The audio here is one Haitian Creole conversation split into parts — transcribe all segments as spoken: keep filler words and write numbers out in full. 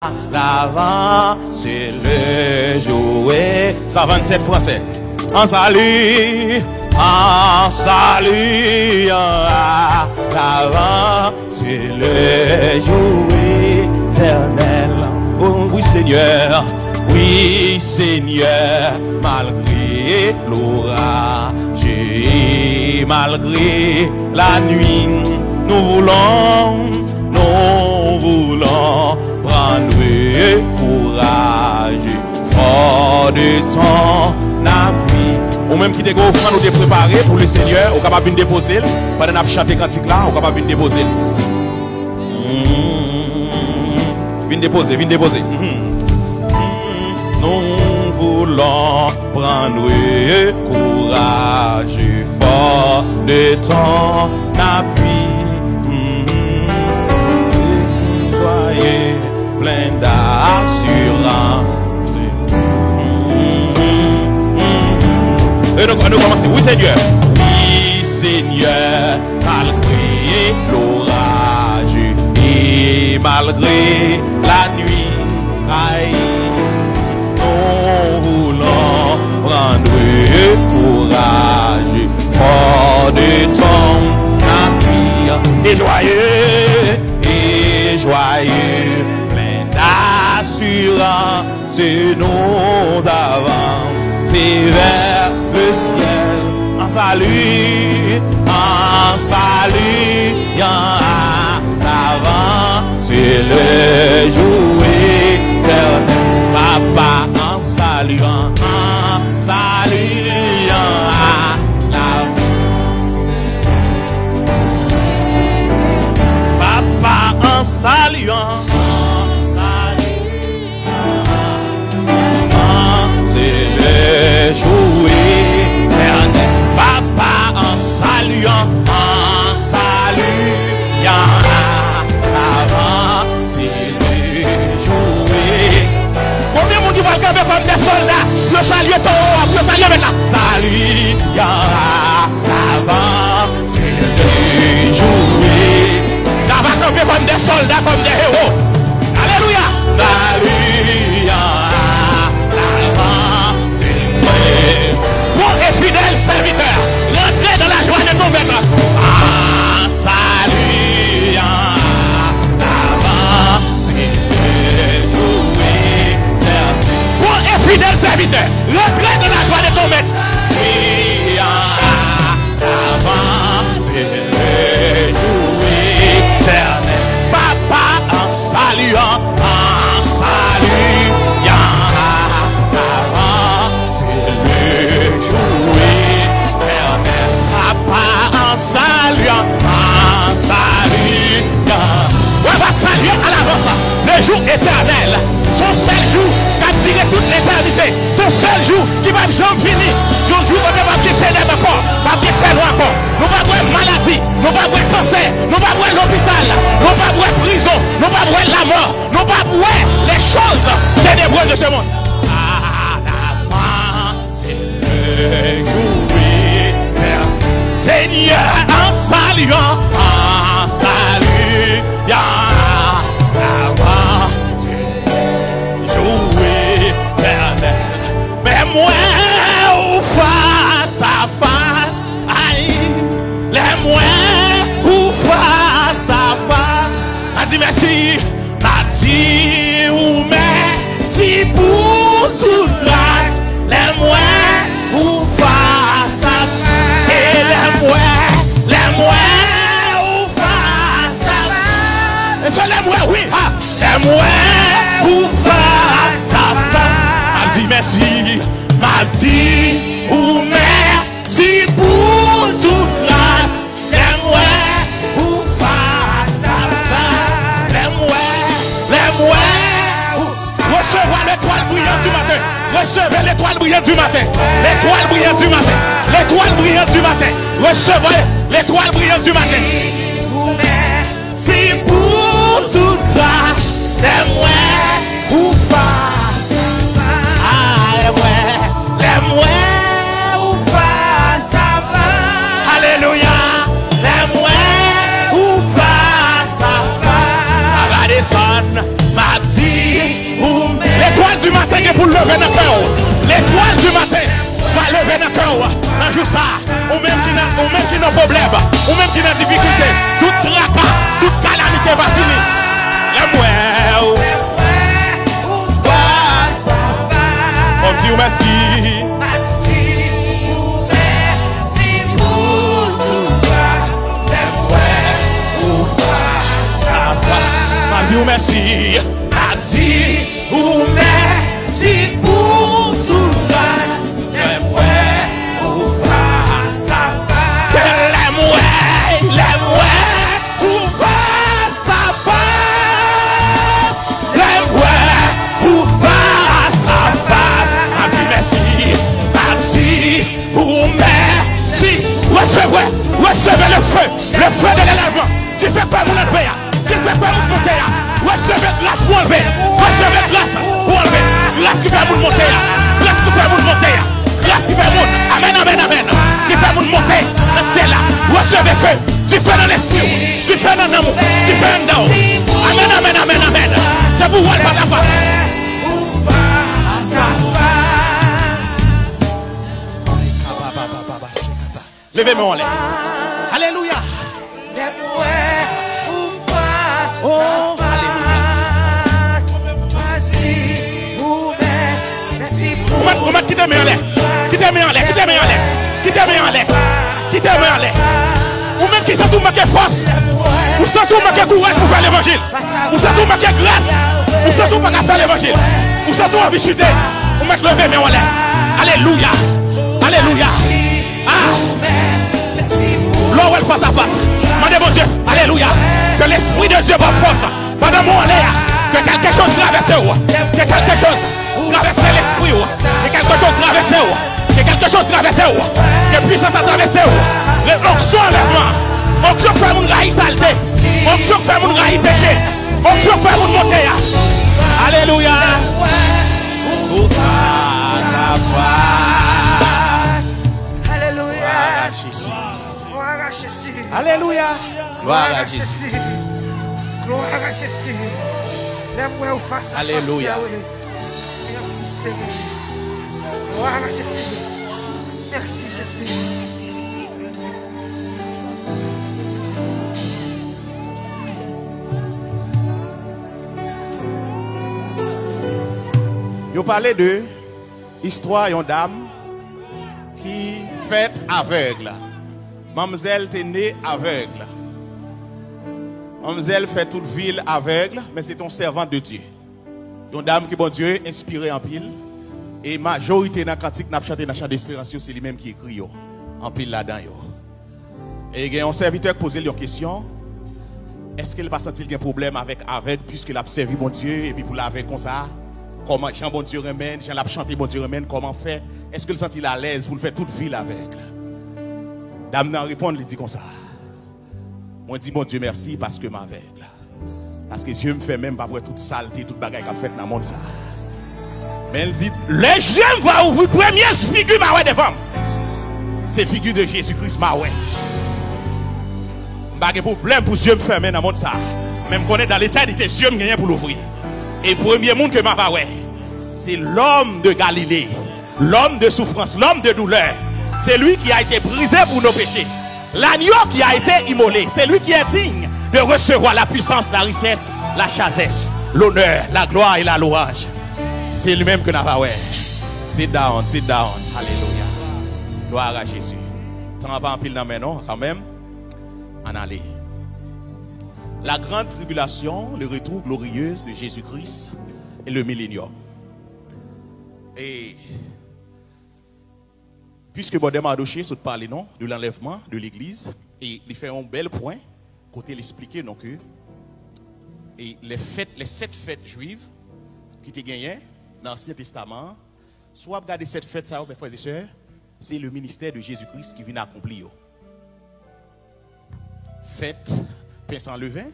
L'avant, c'est le jour. Cent vingt-sept français. En salut, en salut, en l'avant, c'est le jour éternel. Oh oui, Seigneur, oui, Seigneur, malgré l'orage et malgré la nuit, nous voulons, nous voulons prendre courage, fort de ton appui. Ou menm ki te gen ofrann ou te prepare pou le Seigneur, ou kapab vin depoze l pandan n ap chante kantik la, ou kapab vin depoze l. Mm. Vin depoze, vin depoze. Mm. Nous voulons prendre courage, fort de ton appui. Mm. Soyez plein d'assurance. Mm. E nou, nou kòmanse. Oui, Seigneur. Oui, Seigneur. Malgré l'orage et malgré la nuit, aïe, nous voulons prendre courage, fort de ton appui, et joyeux, et joyeux, plein d'assurance. Si nous avançons vers le ciel, en salut, en saluant, en avant, c'est le jour éternel. Papa, en saluant, en saluant, en avant, papa, en saluant, en saluant, c'est le jour éternel. Papa, en saluant, en saluant, en avant, c'est le jour éternel. Konbyen moun ki pral kanpe kòm de sòlda pou yo salye towo a, pou yo salye mèt la? Saluant, en avant, c'est le jour. N a va kanpe kòm de sòlda, kòm de ewo. Alelouya. Saluant, en avant, c'est le. Bon et fidèle serviteur, rentrez dans la joie de ton maître. En saluant, en avant, c'est le jour éternel. Bon et fidèle serviteur, rentrez dans la joie de ton maître. Saluant, en avant, c'est le jour éternel. Papa, en saluant, en saluant, en avant, c'est le jour éternel. Papa, en saluant, en saluant. Ou va salye alavans le jou etènèl. Se yon sèl jou k ap dire tout letènite. Se yon sèl jou ki p ap janm fini. Yon jou kote p ap gen tenèb ankò, p ap gen fènwa ankò. Nou p ap wè maladi, nou p ap wè kansè, nou p ap wè lopital, nou p ap wè prizon, nou p ap wè lamò, nou p ap wè les choses ténébreuses de ce monde. Alavans, se le jou etènèl. Seigneur, en saluant, en saluant, alavans, jou etènèl. Men mwen ou fas a fas, ay, lè mwen ou fas a fas. A di mèsi. M ap di ou mèsi pou tout gras. Lè m wè ou fas a fas. E lè m wè, lè m wè ou fas a fas. E se lè m wè, wi, ha. Lè m wè ou fas a fas. M ap di mèsi. M ap di ou mèsi pou tout gras. Lè m wè ou fas a fas. Lè m wè, lè m wè ou. Recevoir l'étoile brillante du matin. Recevez l'étoile brillante du matin. L'étoile brillante du matin. L'étoile brillante du matin. Recevez l'étoile brillante du matin. Mèsi pou tout gras. Lè m wè ou fas a fas. Lè m wè, lè m wè ou fas a fas. Alelouya. Lè m wè ou fas a fas. Ava desann, m ap di pou l leve nan kè w. Letwal di maten va leve nan kè w nan jou sa a. Ou menm ki nan, ou menm ki nan pwoblèm, ou menm ki nan difikilte, tout traka, tout kalamite va fini. Lè m wè w, fas a fas, fò m di w mèsi. Mèsi pou tout gras, lè m wè ou fas a fas. M ap di w mèsi. M ap di ou mèsi pou tout gras, lè m wè ou fas a fas. Lè m wè, lè m wè ou fas a fas. Lè m wè ou fas a fas. M ap di mèsi, m ap di ou mèsi. Resevwa, resevwa le feu, le feu de l'enlèvement. Dife k fè moun anlve a. Dife k fè moun monte a. Resevwa gras pou anlve. Resevwa gras pou anlve. Gras ki fè moun monte a. Gras ki fè moun monte a. Gras ki fè moun. Amèn, amèn, amèn. Ki fè moun monte nan syèl la. Resevwa feu. Dife nan lespri w. Dife nan nanm ou. Dife anndan w. Amèn, amèn, amèn, amèn. Se pou w wè l fas a fas. Leve men w anlè. Alelouya. Oh, alelouya. Ou mèt, ou mèt kite men anlè. Kite men anlè, kite men anlè. Kite men anlè. Kite men anlè. Ou menm ki santi w manke fòs. Ou santi w manke kouraj pou fè levanjil. Ou santi w manke gras. Ou santi w pa ka fè levanjil. Ou santi w anvi chite. Ou mèt leve men w anlè. Alelouya. Alelouya. Ah! Lè w wè l fas a fas, mande Bondye, alelouya, ke lespri de Dye ba w fòs. Pandan mwen anlè a, ke kèlke choz travèse w. Ke kèlke choz travèse lespri w. Ke kèlke choz travèse w. Ke kèlke choz travèse w. Ke pwisans la travèse w. Onksyon anlèvman. Onksyon k fè moun rayi salte. Onksyon k fè moun rayi peche. Onksyon k fè moun monte a. Alelouya. Ou fas a fas. Alelouya. Glwa a Jezi. Alelouya. Glwa a Jezi. Glwa a Jezi. Lè m wè ou fas a fas, Yahweh. Mèsi, Senyè. Glwa a Jezi. Mèsi, Jezi. Yo pale de istwa yon dam ki fèt avèg. Manmzèl te ne avèg. Manmzèl fè tout vi l avèg, men se te yon sèvant de Dye. Yon dam ke Bondye enspire anpil, e majorite nan kantik n ap chante nan Chan Desperans yo, se li menm ki ekri yo, anpil ladan yo. E gen yon sèvitè k poze l yon kesyon, èske l pa santi l gen pwoblèm avèk avèg, piske l ap sèvi Bondye, epi pou l avèg konsa, kòman, jan Bondye renmen l, jan l ap chante Bondye renmen l, kòman fè, èske l santi l alèz pou l fè tout vi l avèg? Dam nan reponn, li di konsa, mwen di Bondye mèsi paske m avèg. Paske zye m fèmen, m p ap wè tout salte, tout bagay k ap fèt nan mond sa a. Men l di, lè zye m va ouvri, premye figi m a wè devan m, se figi de Jezi Kris m a wè. M pa gen pwoblèm pou zye m fèmen nan mond sa a. Men m konnen dans l'éternité, zye m genyen pou l ouvri. E premye moun ke m ava wè, se l'homme de Galilée, l'homme de souffrance, l'homme de douleur, celui qui a été brisé pour nos péchés. L'agneau qui a été immolé, c'est lui qui est digne de recevoir la puissance, la richesse, la sagesse, l'honneur, la gloire et la louange. Se li menm ke n ap wè. Sit down, sit down. Alelouya. Glwa a Jezi. Tan an pa anpil nan men nou, kanmenm. Ann ale. La grande tribulation, le retour glorieux de Jésus-Christ et le millénium. E Piske Brother Mardoché sot pale nou de l'enlèvement de l'église, e li fè yon bèl pwen kote l esplike nou ke, e lè fèt, lè sèt fèt jwiv ki te genyen nan Ansyen Testaman an, si w ap gade sèt fèt sa yo, mes frères et sœurs, se le ministère de Jésus-Christ ki vin akonpli yo. Fèt pen san leven,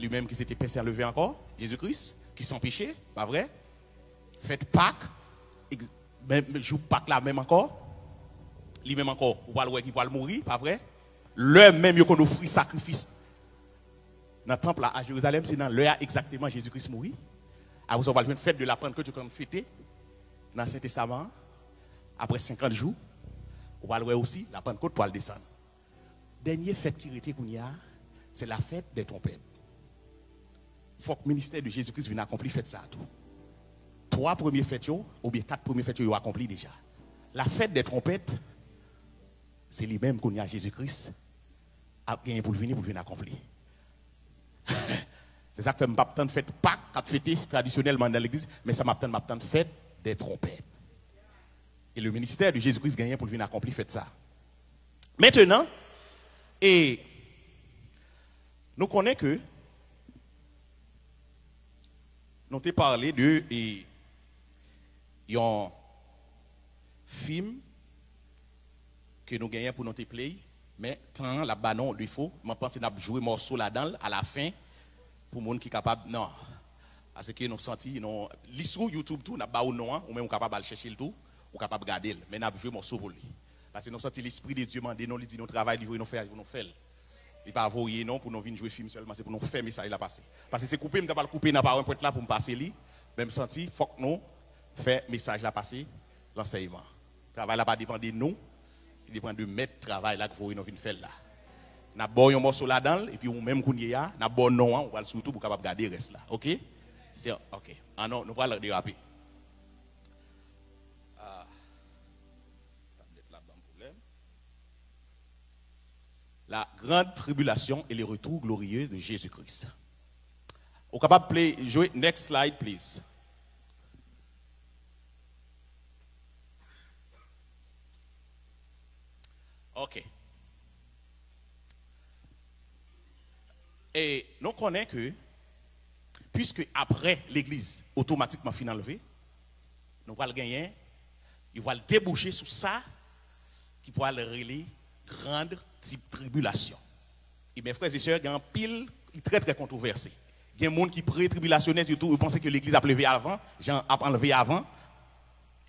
li menm ki se te pen san leven ankò, Jezi Kris, ki san peche, pa vre? Fèt Pak, ex-, menm jou Pak la menm ankò, li menm ankò, ou pral wè ki pral mouri, pa vre? Lè menm yo konn ofri sakrifis nan tanp la a Jerizalèm, se nan lè a egzakteman Jezi Kris mouri. Apre sa, ou pral jwenn fèt de la Pannkòt yo konn fete. Nan Ansyen Testaman an, apre senkant jou, ou pral wè osi, la Pannkot pral desann. Dènye fèt ki rete kounye a, se la fèt dè twonpèt. Fòk ministè de Jezi Kris vin akonpli fèt sa a tou. Twa premye fèt yo, oubyen kat premye fèt yo, yo akonpli deja. La fèt dè twonpèt, se li menm kounye a Jezi Kris ap genyen pou l vini, pou l vin akonpli. Se sa k fè m p ap tann fèt Pak k ap fete tradisyonèlman nan legliz, men sa m ap tann, m ap tann fèt dè twonpèt. E le ministè de Jezi Kris genyen pou l vin akonpli fèt sa. Mentenan, e nou konnen ke nou te pale de e, yon fim ke nou genyen pou nou te play, men tan an l ap ba nou defo. Mwen panse n ap jwe mòso ladan l alafen pou moun ki kapab, non. Paske nou santi, non, li sou YouTube tou, n ap ba ou non an, ou menm ou kapab al chèche l tou, ou kapab gade l, men n ap jwe mòso pou li. Paske nou santi Lespri de Dye mande nou, li di nou travay li voye nou fè a, pou nou fè l. Li pa voye nou pou nou vin jwe fim sèlman, se pou nou fè mesaj la pase. Paske se koupe m ta pral koupe nan PowerPoint la pou m pase li, men m santi fòk nou fè mesaj la pase, lansèyman. Travay la pa depann de nou, li depann de mèt travay la k voye nou vin fè l la. N ap ba w yon mòso ladan l, epi ou menm kounye a, n ap ba w non an, ou pral sou YouTube, ou kapab gade rès la, oke? Se, oke. An non, nou pral derape. Ah, tablèt la ban m pwoblèm. La grande tribulation et le retour glorieux de Jésus-Christ. Ou kapab play, jwe, next slide, please. Ok. E nou konnen ke, puiske apre legliz otomatikman fin anlve, nou pral genyen, yo pral debouche sou sa ki pral rele grande ti-, tribilasyon. E men, frè e sè, gen anpil, li trè, trè kontwovèse. Gen moun ki pre-tribilasyonè, yo tou, yo panse ke legliz ap leve avan, jan ap anlve avan,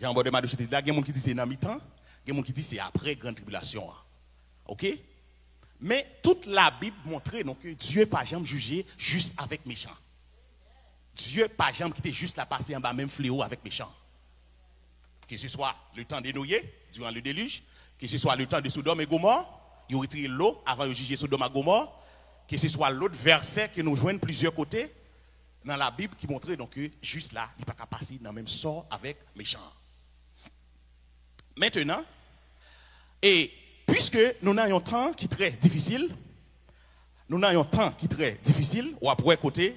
jan Brother Maducho te di la, gen moun ki di se nan mitan, gen moun ki di se apre grande tribulation an. Ok? Men tout Labib montre nou ke Dye pa janm jije jis avèk mechan. Dye pa janm kite jis la pase anba menm fleo avèk mechan. Ke se swa le tan de Noye, diran le delij, ke se swa le tan de Sodòm e Gomò, yo retire lo avan yo jije Sodòm ak Gomò, ke se swa lòt vèsè ke nou jwenn plizyè kote nan Labib ki montre nou ke jis la, li pa ka pase nan menm sò avèk mechan an. Mentenan, e piske nou nan yon tan ki trè difisil, nou nan yon tan ki trè difisil, w ap wè kote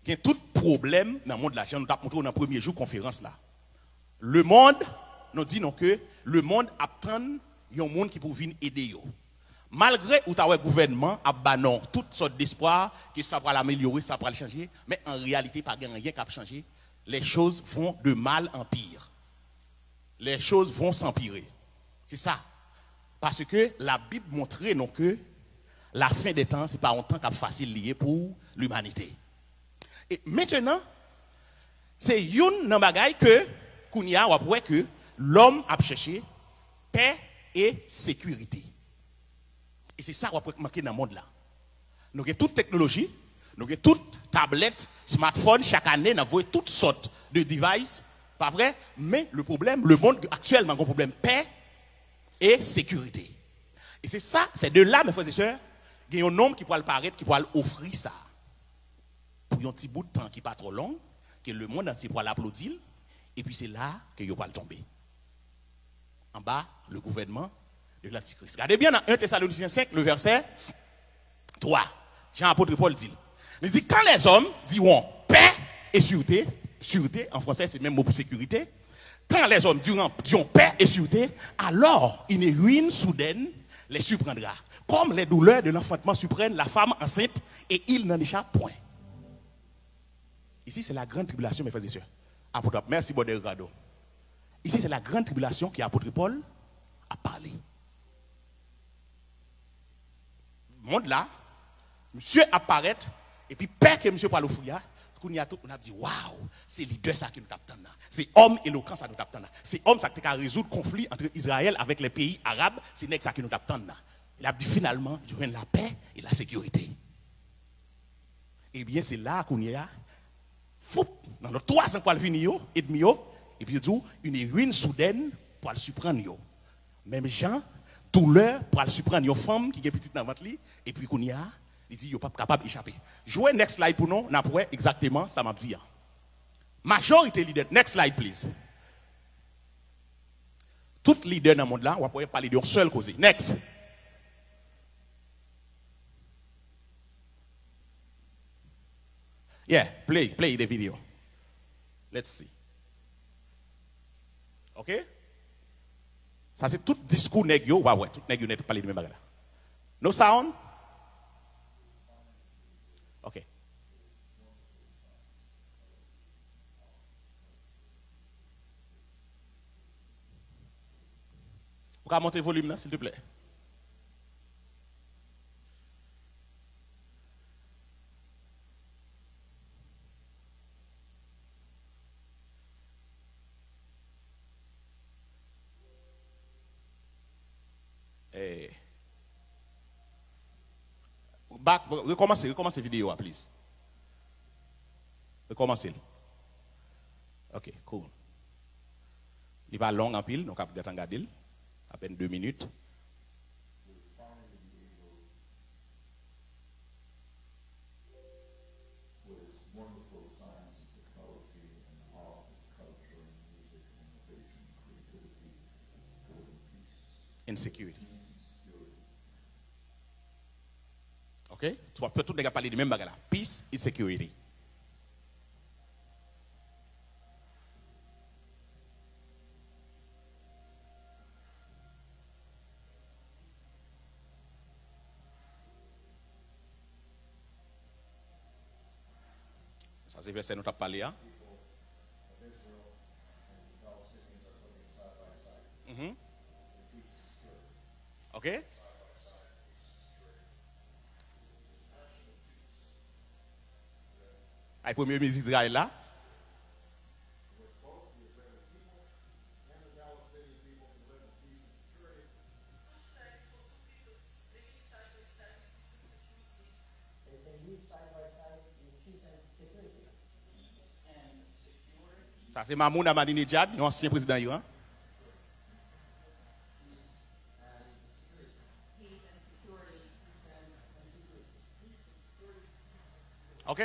gen tout pwoblèm nan mond la, jan nou t ap montre w nan premye jou konferans la. Lemonn, nou di nou ke lemonn ap tann yon moun ki pou vin ede yo. Malgre ou ta wè gouvènman ap ba nou tout sòt despwa, ke sa pral amelyore, sa pral chanje, men an reyalite pa gen anyen k ap chanje. Les choses vont de mal en pire. Les choses vont s'empirer. Se sa. Paske Labib montre nou ke lafen dè tan, se pa yon tan k ap fasil li ye pou limanite. E mentenan, se youn nan bagay ke, kounye a, w ap wè ke lòm ap chèche pè e sekirite. E se sa w ap wè k manke nan mond la. Nou gen tout teknoloji, nou gen tout tablèt, smartphone, chak ane, n ap voye tout sòt de device, pa vre? Men, le pwoblèm, lemonn aktyèlman gen yon pwoblèm pè e sekirite. E se sa, se de la, mes frères et sœurs, gen yon nonm ki pral parèt, ki pral ofri sa. Pou yon ti bout tan ki pa twò long, ke lemonn antye pral aplodi l, epi se la ke yo pral tonbe. Anba le gouvènman de lantikris. Gade byen nan en Thessaloniciens cinq, le verset trois. Jan apot Pòl di l. Li di, quand les hommes diront paix et sûreté, sûreté, en français, c'est le même mot pour sécurité, quand les hommes diront, diront paix et sûreté, alors une ruine soudaine les surprendra, comme les douleurs de l'enfantement surprennent la femme enceinte, et ils n'en échappent point. Ici, c'est la grande tribulation, mes frères et sœurs. Apot ap, mèsi, Brother Ricardo. Ici, c'est la grande tribulation ke apot Pòl ap pale. Mond la, misye ap parèt, epi pè ke misye pral ofri a, kounye a tout moun ap di, waw, se lidè sa ke nou t ap tann nan. Se òm elokan sa nou t ap tann nan. Se òm sa ki te ka rezoud konfli ant Izrayèl avèk lè peyi arab, se nèg sa ke nou t ap tann nan. L ap di, finalman, jwenn lapè e lasekirite. Ebyen, se la a kounye a, foup, nan lòt twa zan k pral vini yo, edmi yo, Epi yo di w, une ruine soudaine pral siprann yo. Menm jan, doulè pral siprann yon fanm ki gen pitit nan vant li, epi kounye a, li di yo p ap kapab echape. Jwe next slide pou nou, n ap wè egzakteman sa m ap di an. Majorite lidè, next slide please. Tout lidè nan mond la, w ap wè pale de yon sèl koze. Next. Yeah, play, play the video. Let's see. Ok? Sa se tout diskou nèg yo, w a wè, tout nèg yo nèt pale de menm bagay la. No sound? Ok. Ou ka monte volim nan, silteplè? Eh. Back, rekòmanse, rekòmanse videyo a, please. Rekòmanse l. Ok, cool. Li pa long anpil, nou kab gentan gade l. Apèn de minit. Insecurity. Ok? Tout, tout nèg ap pale de menm bagay la. Peace, insecurity. Sa se vèsè nou t ap pale a. Mhm. Ok? Ay premye minis Izrayèl la. Sa se Mamoun Ahmadinejad, yon ansyen prezidan Iran. Ok?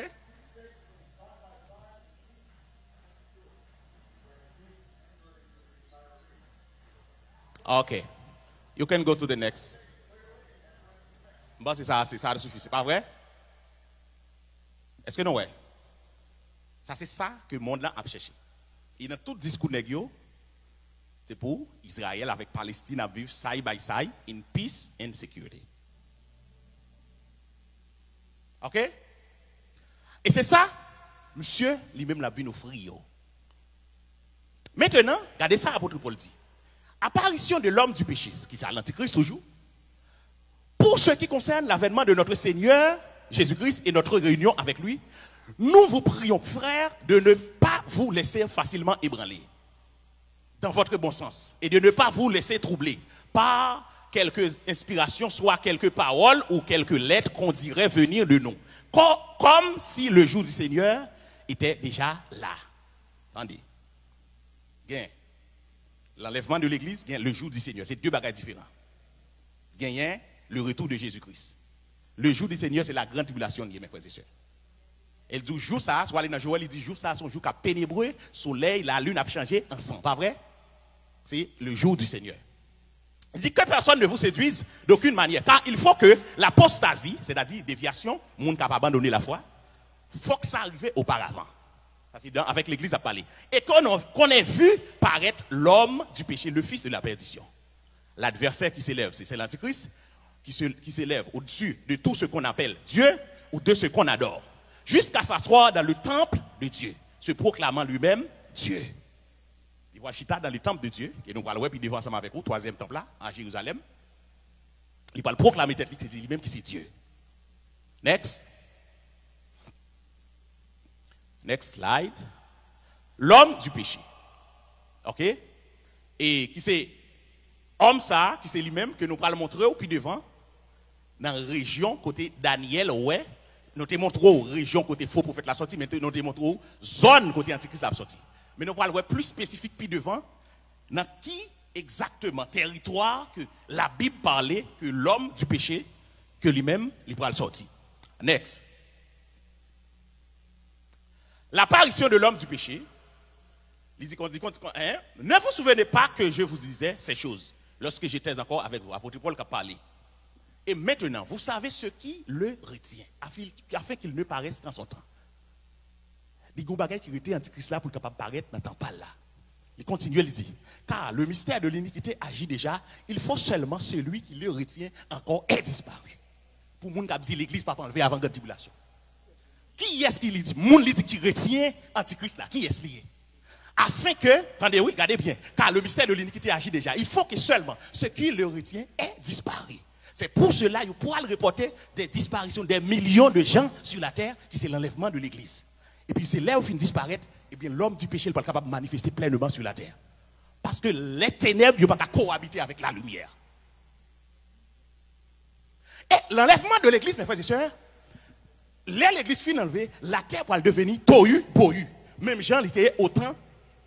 Ok. You can go to the next. M panse sa ase, sa a sifi, se pa vre? Èske nou wè? Sa se sa ke mond lan ap chèche. E nan tout diskou nèg yo, se pou Izrayèl avèk Palestin ap viv side by side in peace and security. Ok? E se sa, misye li menm l ap vin ofri yo. Mentenan, gade sa apot Pòl di. Apparition de l'homme du péché, ki sa, lantikris toujou. Pour ce qui concerne l'avènement de notre Seigneur Jésus-Christ et notre réunion avec lui, nous vous prions, frères, de ne pas vous laisser facilement ébranler dans votre bon sens et de ne pas vous laisser troubler par quelque inspiration, soit quelque parole ou quelque lettre qu'on dirait venir de nous, co- comme si le jour du Seigneur était déjà là. Tande. Gen l'enlèvement de l'église, gen le jour du Seigneur. Se de bagay diferan. Genyen le retour de Jésus-Christ. Le jour du Seigneur, c'est la grande tribulation, mes frères et sœurs. E l di w jou sa a, si w ale nan Jowèl, li di jou sa a se yon jou k ap tenebre, solèy, lalin ap chanje an san, pa vre? Se le jour du Seigneur. Il dit que personne ne vous séduise d'aucune manière, car il faut que l'apostasie, c'est-à-dire déviation, moun k ap abandone lafwa, fòk sa rive oparavan. Sa se dan, avèk legliz ap pale. Et qu'on qu'on ait vu paraître l'homme du péché, le fils de la perdition. L'adversaire qui s'élève, c'est c'est l'antichrist, qui se, qui s'élève au-dessus de tout ce qu'on appelle Dieu ou de ce qu'on adore, jusqu'à s'asseoir dans le temple de Dieu, se proclamant lui-même Dieu. Li pral chita dans le temple de Dieu, e nou pral wè pi devan ansanm avèk ou, twazyèm tanp la, a Jerizalèm. Li pral pwoklame tèt li, ki di li menm ki se Dye. Next. Next slide. L'homme du péché. Ok? E ki se òm sa a, ki se li menm, ke nou pral montre w pi devan, nan rejyon kote Danyèl wè, nou te montre w rejyon kote fo pwofèt la sòti, men te- nou te montre w zòn kote antikris la ap sòti. Men nou pral wè pli espesifik pi devan nan ki egzakteman teritwa ke Labib pale ke lòm di peche ke li menm li pral sòti. Next. L'apparition de l'homme du péché, li di kon, li kon, hein? Ne vous souvenez pas que je vous disais ces choses lorsque j'étais encore avec vous. Apot Pòl k ap pale. Et maintenant, vous savez ce qui le retient, afin, afin qu'il ne paraisse qu'en son temps. Li gen yon bagay ki rete antikris la pou l kapab parèt nan tan pa l la. Li kontinye, li di, car le mystère de l'iniquité agit déjà, il faut seulement celui qui le retient encore ait disparu. Pou moun k ap di legliz p ap anlve avan gran tribilasyon. Kiyès ki li di, moun li di ki retyen antikris la, kiyès li ye? Afin que, tande wi, gade byen, car le mystère de l'iniquité agit déjà. Il faut que seulement ce qui le retient ait disparu. C'est pour cela yo pral reporter des disparitions, des millions de gens sur la terre, ki se l'enlèvement de l'église. Epi se lè yo fin disparèt, ebyen, lòm di peche l pral kapab manifeste plèneman sou latè. Paske lè tenèb yo pa ka koabite avèk la limyè. E l'enlèvement de l'église, mes frères et sœurs, lè legliz fin anlve, latè pral deveni tohu bohu. Menm jan li te ye otan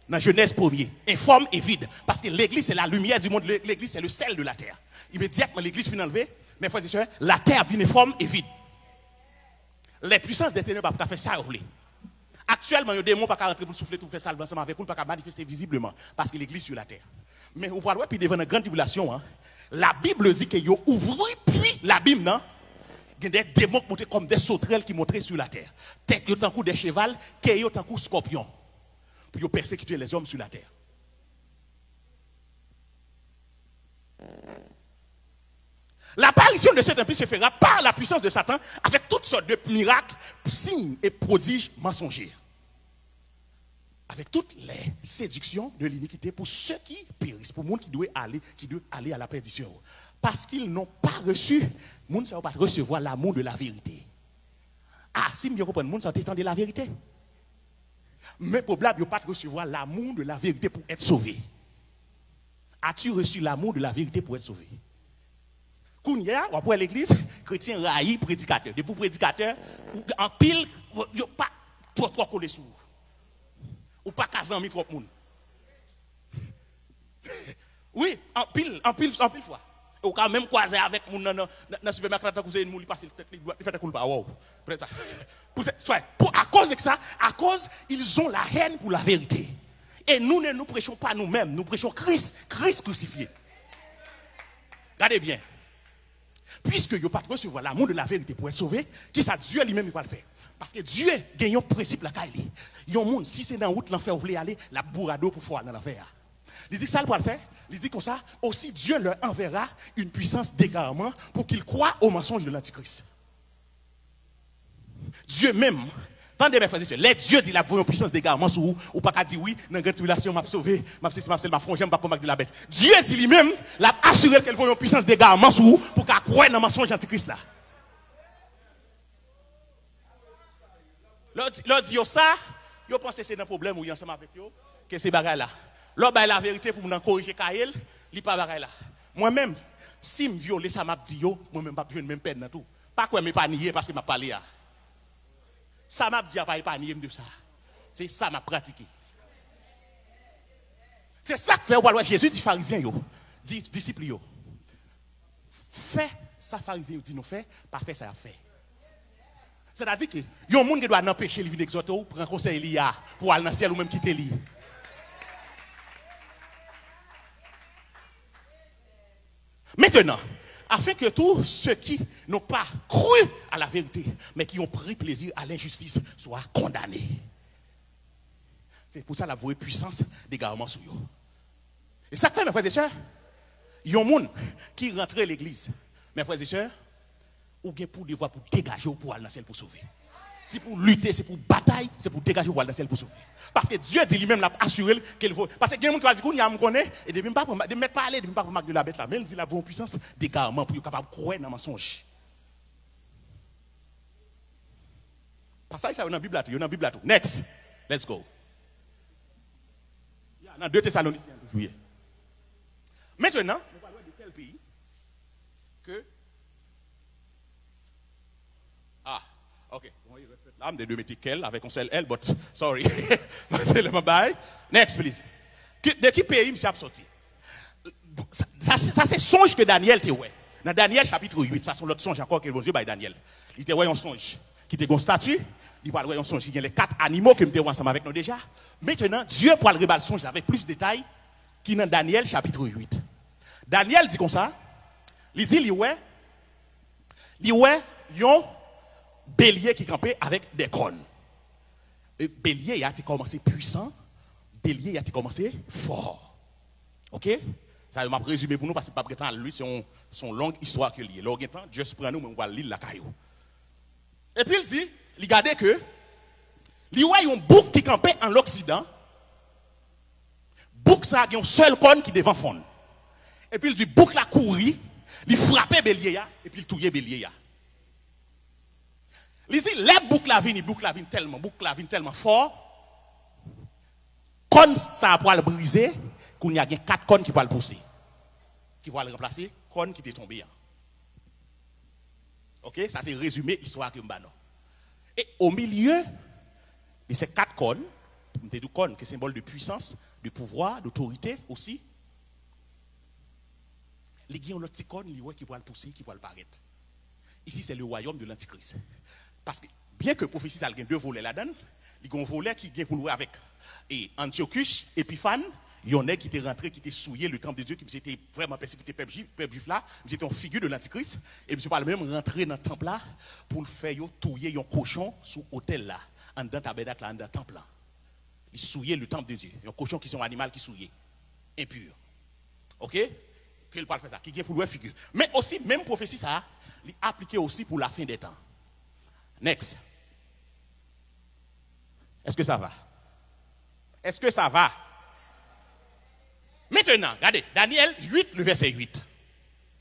nan Jenèz premye, enfòm e vid. Paske legliz se la limyè di mond, legliz se le sèl de latè. Imedyatman legliz fin anlve, mes frères et sœurs, latè ap vin enfòm e vid. Les puissances des ténèbres ap ka fè sa yo vle. Aktyèlman, yon demon pa ka rantre pou l soufle tou fè sa l vle ansanm avèk ou, l pa ka manifeste vizibleman, paske legliz sou latè. Men ou pral wè pi devan nan gran tribilasyon an, Labib di ke yo ouvri pwi labim nan, gen de demon k monte kòm de sotrèl ki monte sou latè. Tèt yo tankou de cheval, ke yo tankou skòpyon, pou yo pèsekite lèzòm sou latè. L'apparition de cet empire se fera par la puissance de Satan avec toutes sortes de miracles, signes et prodiges mensongers. Avec toutes les séductions de l'iniquité pour ceux qui périssent, pou moun ki dwe ale, ki dwe ale à la perdition. Parce qu'ils n'ont pas reçu, moun sa yo pa t resevwa l'amour de la vérité. Ah, si m byen konprann, moun sa yo te tande laverite. Men pwoblèm, yo pa t resevwa l'amour de la vérité pour être sauvé. As-tu reçu l'amour de la vérité pour être sauvé? Kounye a, w ap wè legliz, kretyen rayi predikatè. Depi w predikatè, ou, anpil, yo pa twò, twò kole sou ou. Ou pa ka zanmi twòp moun. Wi, anpil, anpil, anpil fwa. E ou ka menm kwaze avèk moun nan, nan, nan, nan sipèmakèt la, tankou se yon moun, li pase tèt li dwat, li fè tankou l pa wè w. Poutèt sa, poutèt, swa, pou, à cause de ça, à cause ils ont la haine pour la vérité. Et nous ne nous prêchons pas nous-mêmes, nous prêchons Christ, Christ crucifié. Gade byen. Puiske yo pa t resevwa l'amour de la vérité pour être sauvé, kisa Dye li menm li pral fè? Paske Dye gen yon prensip lakay li. Yon moun, si se nan wout lanfè ou vle ale, l ap bourade w pou fè w al nan lanfè a. Li di sa l pral fè? Li di konsa, aussi Dieu leur enverra une puissance d'égarement pour qu'ils croient au mensonge de l'Antichrist. Dye menm, tande, mes frères et sœurs, lè Dye di l ap voye yon pwisans degaman sou ou, ou pa ka di, wi, nan gran tribilasyon, m ap sove, m ap sesi, m ap sela, m ap fè yon jan, m p ap pran mak de la bèt. Dye di li menm, l ap asire l ke l voye yon pwisans degaman sou ou pou w ka kwè nan mansonj antikris la. Lè w di, lè w di yo sa, yo panse se nan pwoblèm ou ye ansanm avèk yo, ke se bagay la. Lè w bay laverite pou moun nan korije kaye l, li pa bagay la. Mwen menm, si m vyole sa m ap di yo, mwen menm m p ap jwenn menm pèn nan tou. Pa kwè m epaye paske m ap pale a. Sa m ap di a pa epaye m de sa. Se sa m ap pratike. Se sa k fè w pral wè Jezi di Farizyen yo, di disip li yo, fè sa Farizyen yo di nou fè, pa fè sa y ap fè. Sètadi ke yon moun gen dwa nan peche, li vin egzòte w, pran konsèy li a pou w al nan syèl, ou menm kite li. Maintenant, afin que tous ceux qui n'ont pas cru à la vérité, mais qui ont pris plaisir à l'injustice, soient condamnés. Se pou sa l ap voye pwisans degaman sou yo. E sa k fè, mes frères et sœurs, yon moun ki rantre legliz, mes frères et sœurs, ou gen pou devwa pou degaje w pou al nan syèl pou sove. Se pou lite, se pou batay, se pou degaje w pou al nan syèl pou sove. Paske Dye di li menm l ap asire l ke l vo. Paske gen moun ki va di, kounye a m konnen, e depi m pa pran, depi m mèt pale, depi m pa pran mak de la bèt la, men l di l ap voye yon pwisans degaman pou yo kapab kwè nan mansonj. Pasaj sa yo nan Bib la tou, yo nan Bib la tou. Next. Let's go. Ya, nan de Tesalonisyen toujou ye. Mentnan, nou pral wè de kèl peyi ke, ah, ok. Bon, erè fèt la, m te dwe mete kèl avèk yon sèl L, but sorry. Se lè m ap bay. Next, please. Ki- De ki peyi misye ap sòti? Sa, sa, sa se sonj ke Danyèl te wè. Nan Danyèl chapit uit, sa se yon lòt sonj ankò ke Bondye bay Danyèl. Li te wè yon sonj ki te gen yon stati, li pral wè yon sonj ki gen lè kat animo ke m te wè ansanm avèk nou deja. Mentnan, Dye pral rebal sonj la avèk plis detay ki nan Danyèl chapit uit. Danyèl di konsa, li di li wè, li wè yon belye ki kanpe avèk de kòn. E belye a te kòmanse pwisan, belye a te kòmanse fò. Oke? Sa yo m ap rezime pou nou paske m p ap gen tan al li, se yon, se yon long istwa ke li ye. Lè w gen tan, just pran nou, men w al li l lakay ou. Epi l di, li gade ke li wè yon bouk ki kanpe an loksidan. Bouk sa a gen yon sèl kòn ki devan fon l. Epi l di bouk la kouri, li frape belye a, epi l touye belye a. Li di lè bouk la vini, bouk la vin tèlman, bouk la vin tèlman fò, kòn sa a pral brize, kounye a gen kat kòn ki pral pouse, ki pral ranplase kòn ki te tonbe an. Oke, sa se rezime istwa ke m ba nou. E o milye de se kat kòn, m te di kòn ke senbòl de pwisans, de pouvwa, dotorite osi, li gen yon lòt ti kòn li wè ki pral pouse, ki pral parèt. Isi se le wayòm de lantikris. Paske, byen ke pwofesi sa l gen de volè ladan l, li gen yon volè ki gen pou l wè avèk e Antyokish Epifan, yon nèg ki te rantre, ki te souye le temple de Dieu, ki misye te vrèman pèsekite pèp jwif, pèp jwif la, misye te yon figi de lantikris, e misye pral menm rantre nan tanp la pou l fè yo touye yon kochon sou otèl la, anndan tabènak la, anndan tanp la. Li souye le temple de Dieu, yon kochon ki se yon animal ki souye, enpi. Oke? Ke l pral fè sa, ki gen pou l wè figi. Men osi, menm pwofesi sa a, li aplike osi pou lafen dè tan. Next. Èske sa va? Èske sa va? Mentnan, gade, Danyèl uit, le vèsè uit.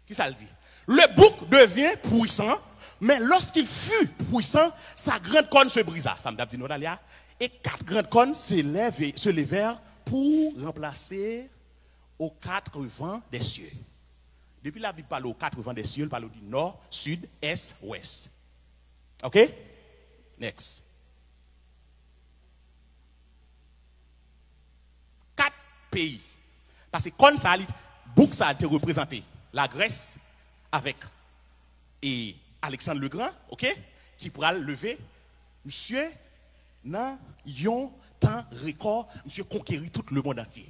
Kisa l di? Le bouc devient puissant, mais lorsqu'il fut puissant, sa grande corne se brisa. Sa m t ap di nou talè a. E kat gran kòn se leve, se levè pou ranplase aux quatre vents des cieux. Depi Labib pale aux quatre vents des cieux, l pale w di nò, sid, ès, wès. Oke? Next. Kat peyi. Paske kòn sa a, li, bouk sa a te reprezante Lagrès avèk e Alexandre le Grand, oke, ki pral leve misye nan yon tan rekò, misye konkeri tout lemonn antye.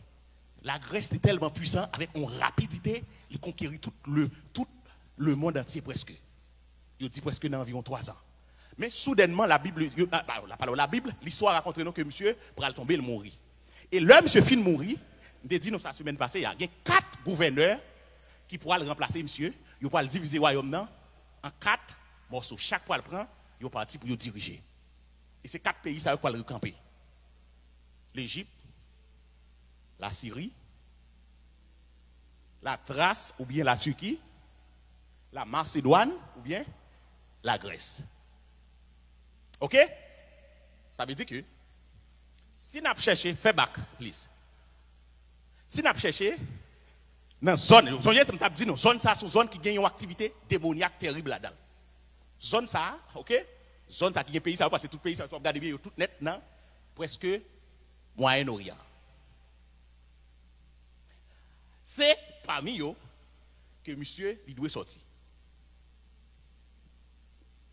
Lagrès te tèlman pwisan, avèk yon rapidite, li konkeri tout le, tout lemonn antye prèske. Yo di prèske nan anviwon twa zan. Men soudènman, Labib, yo, la, la, la pale Labib, listwa rakonte nou ke misye pral tonbe, l mouri. E lè misye fin mouri, m te di nou sa semèn pase a, gen kat gouvènè ki pral ranplase misye, yo pral divize wayòm nan an kat mòso. Chak pral pran yon pati pou yo dirije. E se kat peyi sa yo k pral rekanpe. Lejip, Lasiri, Latras oubyen Latiki, Lamasedwàn oubyen Lagrès. Oke? Sa vle di ke si n ap chèche, fè bak, please. Si n ap chèche nan zòn, sonje m t ap di nou, zòn sa a se yon zòn ki gen yon aktivite demonyak terib ladan l. Zòn sa a, oke? Zòn sa a ki gen peyi sa yo, paske tout peyi sa yo, si w ap gade byen, yo tout nèt nan prèske Mwayen Oryan. Se pami yo ke misye li dwe sòti.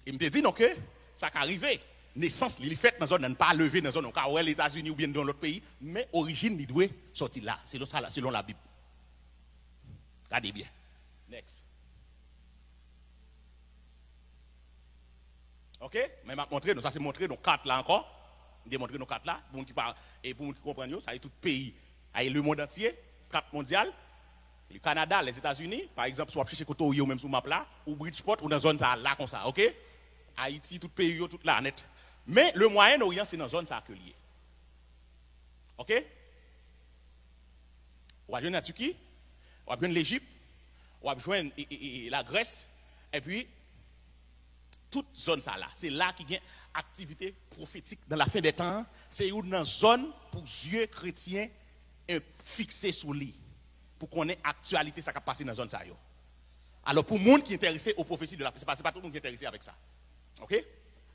E m te di nou ke sa ka rive. Nesans li, li fèt nan zòn nan, li pa leve nan zòn nan. Ou ka wè l Etazini oubyen nan lòt peyi, men orijin li dwe sòti la, selon sa, selon Labib. Gade byen. Next. Oke? Men m ap montre nou, sa se montre nou kat la ankò. M te montre nou kat la, pou moun ki pa, e pou moun ki konprann yo, sa e tout peyi, a e lemonn antye, kat mondyal, le Kanada, Lèzetazini, pa egzanp, si w ap chèche kote w ye, ou menm sou map la, ou Bridgeport, ou nan zòn sa a la konsa, oke? Ayiti, tout peyi yo, tout la nèt. Men, le Mwayen Oryan, se nan zòn sa a ke l ye. Oke? W ap jwenn Latiki, w ap jwenn Lejip, w ap jwenn e, e, e, e, Lagrès, epi tout zòn sa la. Se la ki gen aktivite pwofetik nan lafen dè tan an. Se youn nan zòn pou zye kretyen e fikse sou li, pou konnen aktyalite sa k ap pase nan zòn sa yo. Alò, pou moun ki enterese o pwofesi de la, se pa, se pa tout moun ki enterese avèk sa. Oke?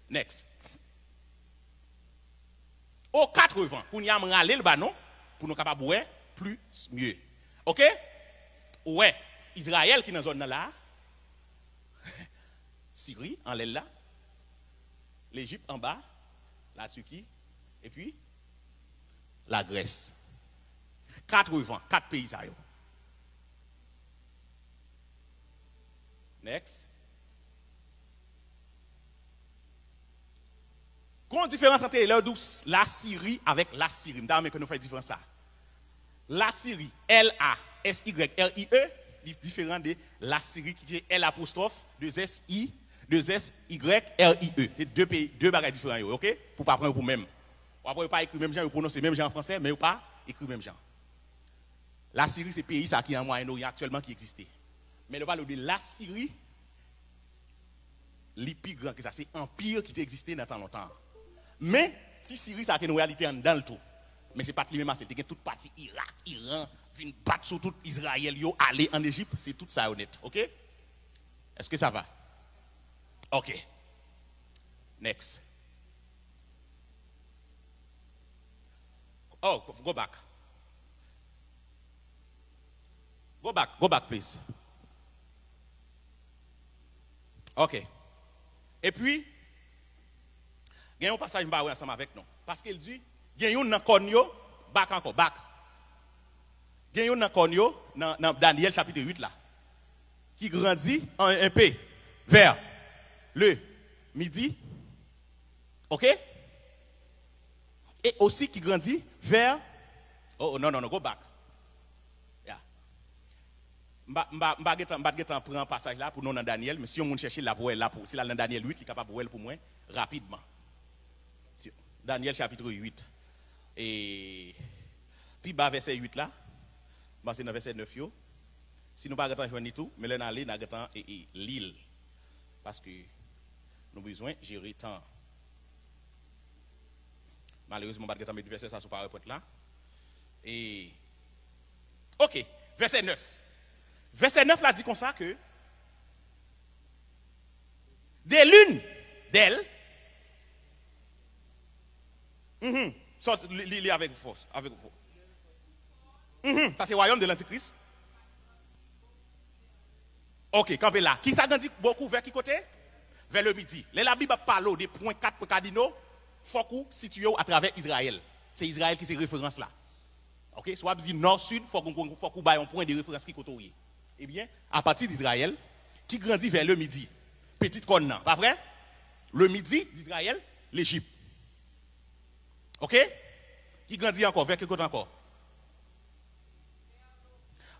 Next. O katrevan, kounye a m rale l ba nou, pou nou kapab wè plis mye. Oke? Ou wè, Izrayèl ki nan zòn nan la, Siri, anlè l la, Lejip anba, Latiki, epi Lagrès. Kat revan, kat peyi sa yo. Next. Gon diferans ant lè yo di w Lasiri avèk Lasiri. M ta renmen ke nou fè diferans sa. Lasiri, L A S Y R I E, li diferan de Lasiri ki gen L apostwòf, de S I, de S Y R I E. Se de peyi, de bagay diferan yo, oke? Pou pa pran yo pou menm. W ap wè yo pa ekri menm jan, yo pwononse menm jan an fransè, men yo pa ekri menm jan. Lasiri se peyi sa ki an Mwayen Oryan aktyèlman ki egziste. Men lè yo pale de Lasiri, li pi gran ke sa. Se anpi ki te egziste nan tan lontan an. Men, ti Siri sa ke nou wè a, li te anndan l tou. Men se pa t li menm ase. Li te gen tout pati Irak, Iran, vin bat sou tout Izrayèl yo, ale ann Ejip. Se tout sa yo nèt. Oke? Èske sa va? Oke. Next. Oh, go back. Go back, go back, please. Ok. Epi, gen yon pasaj m pa wè ansanm avèk nou. Paske l di, gen youn nan kòn yo, back ankò, back. Gen youn nan kòn yo, nan, nan Danyèl chapit uit la, ki grandi en, en pe vè le midi. Ok? E osi ki grandi vè, oh, oh, non, non, non, go back. Yeah. M pa, m pa, m pa gentan, m pa t gentan pran pasaj la pou nou nan Danyèl, men si yon moun chèche l, l ap wè l, l ap, si l al nan Danyèl uit, li kapab wè l pou mwen rapidman. Si, Danyèl chapit uit. E pi ba vèsè uit la, m panse nan vèsè nèf yo. Si nou pa gentan jwenn li tou, men lè n ale, n a gentan e, e, li l. Paske nou bezwen jere tan an. Malerezman, m pa t gentan met vèsè sa sou PowerPoint la. E, ok, vèsè nèf. Vèsè nèf la di konsa ke de l'une d'elles, mhm, sòti, li, li, li avèk fòs, avèk fòs. Mhm, sa se wayòm de lantikris. Ok, kanpe la. Kisa grandi bokou vè ki kote? Vè le midi. Lè Labib ap pale w de pwen, kat pwen kadino, fòk ou sitiye w atravè Izrayèl. Se Izrayèl ki se referans la. Ok, si w ap di nò, sid, fòk ou, fòk ou bay yon pwen de referans ki kote w ye. Ebyen, apati d Izrayèl, ki grandi vè le midi, pitit kòn nan, pa vre? Le midi d Izrayèl, Lejip. Ok? Ki grandi ankò, vè ki kote ankò?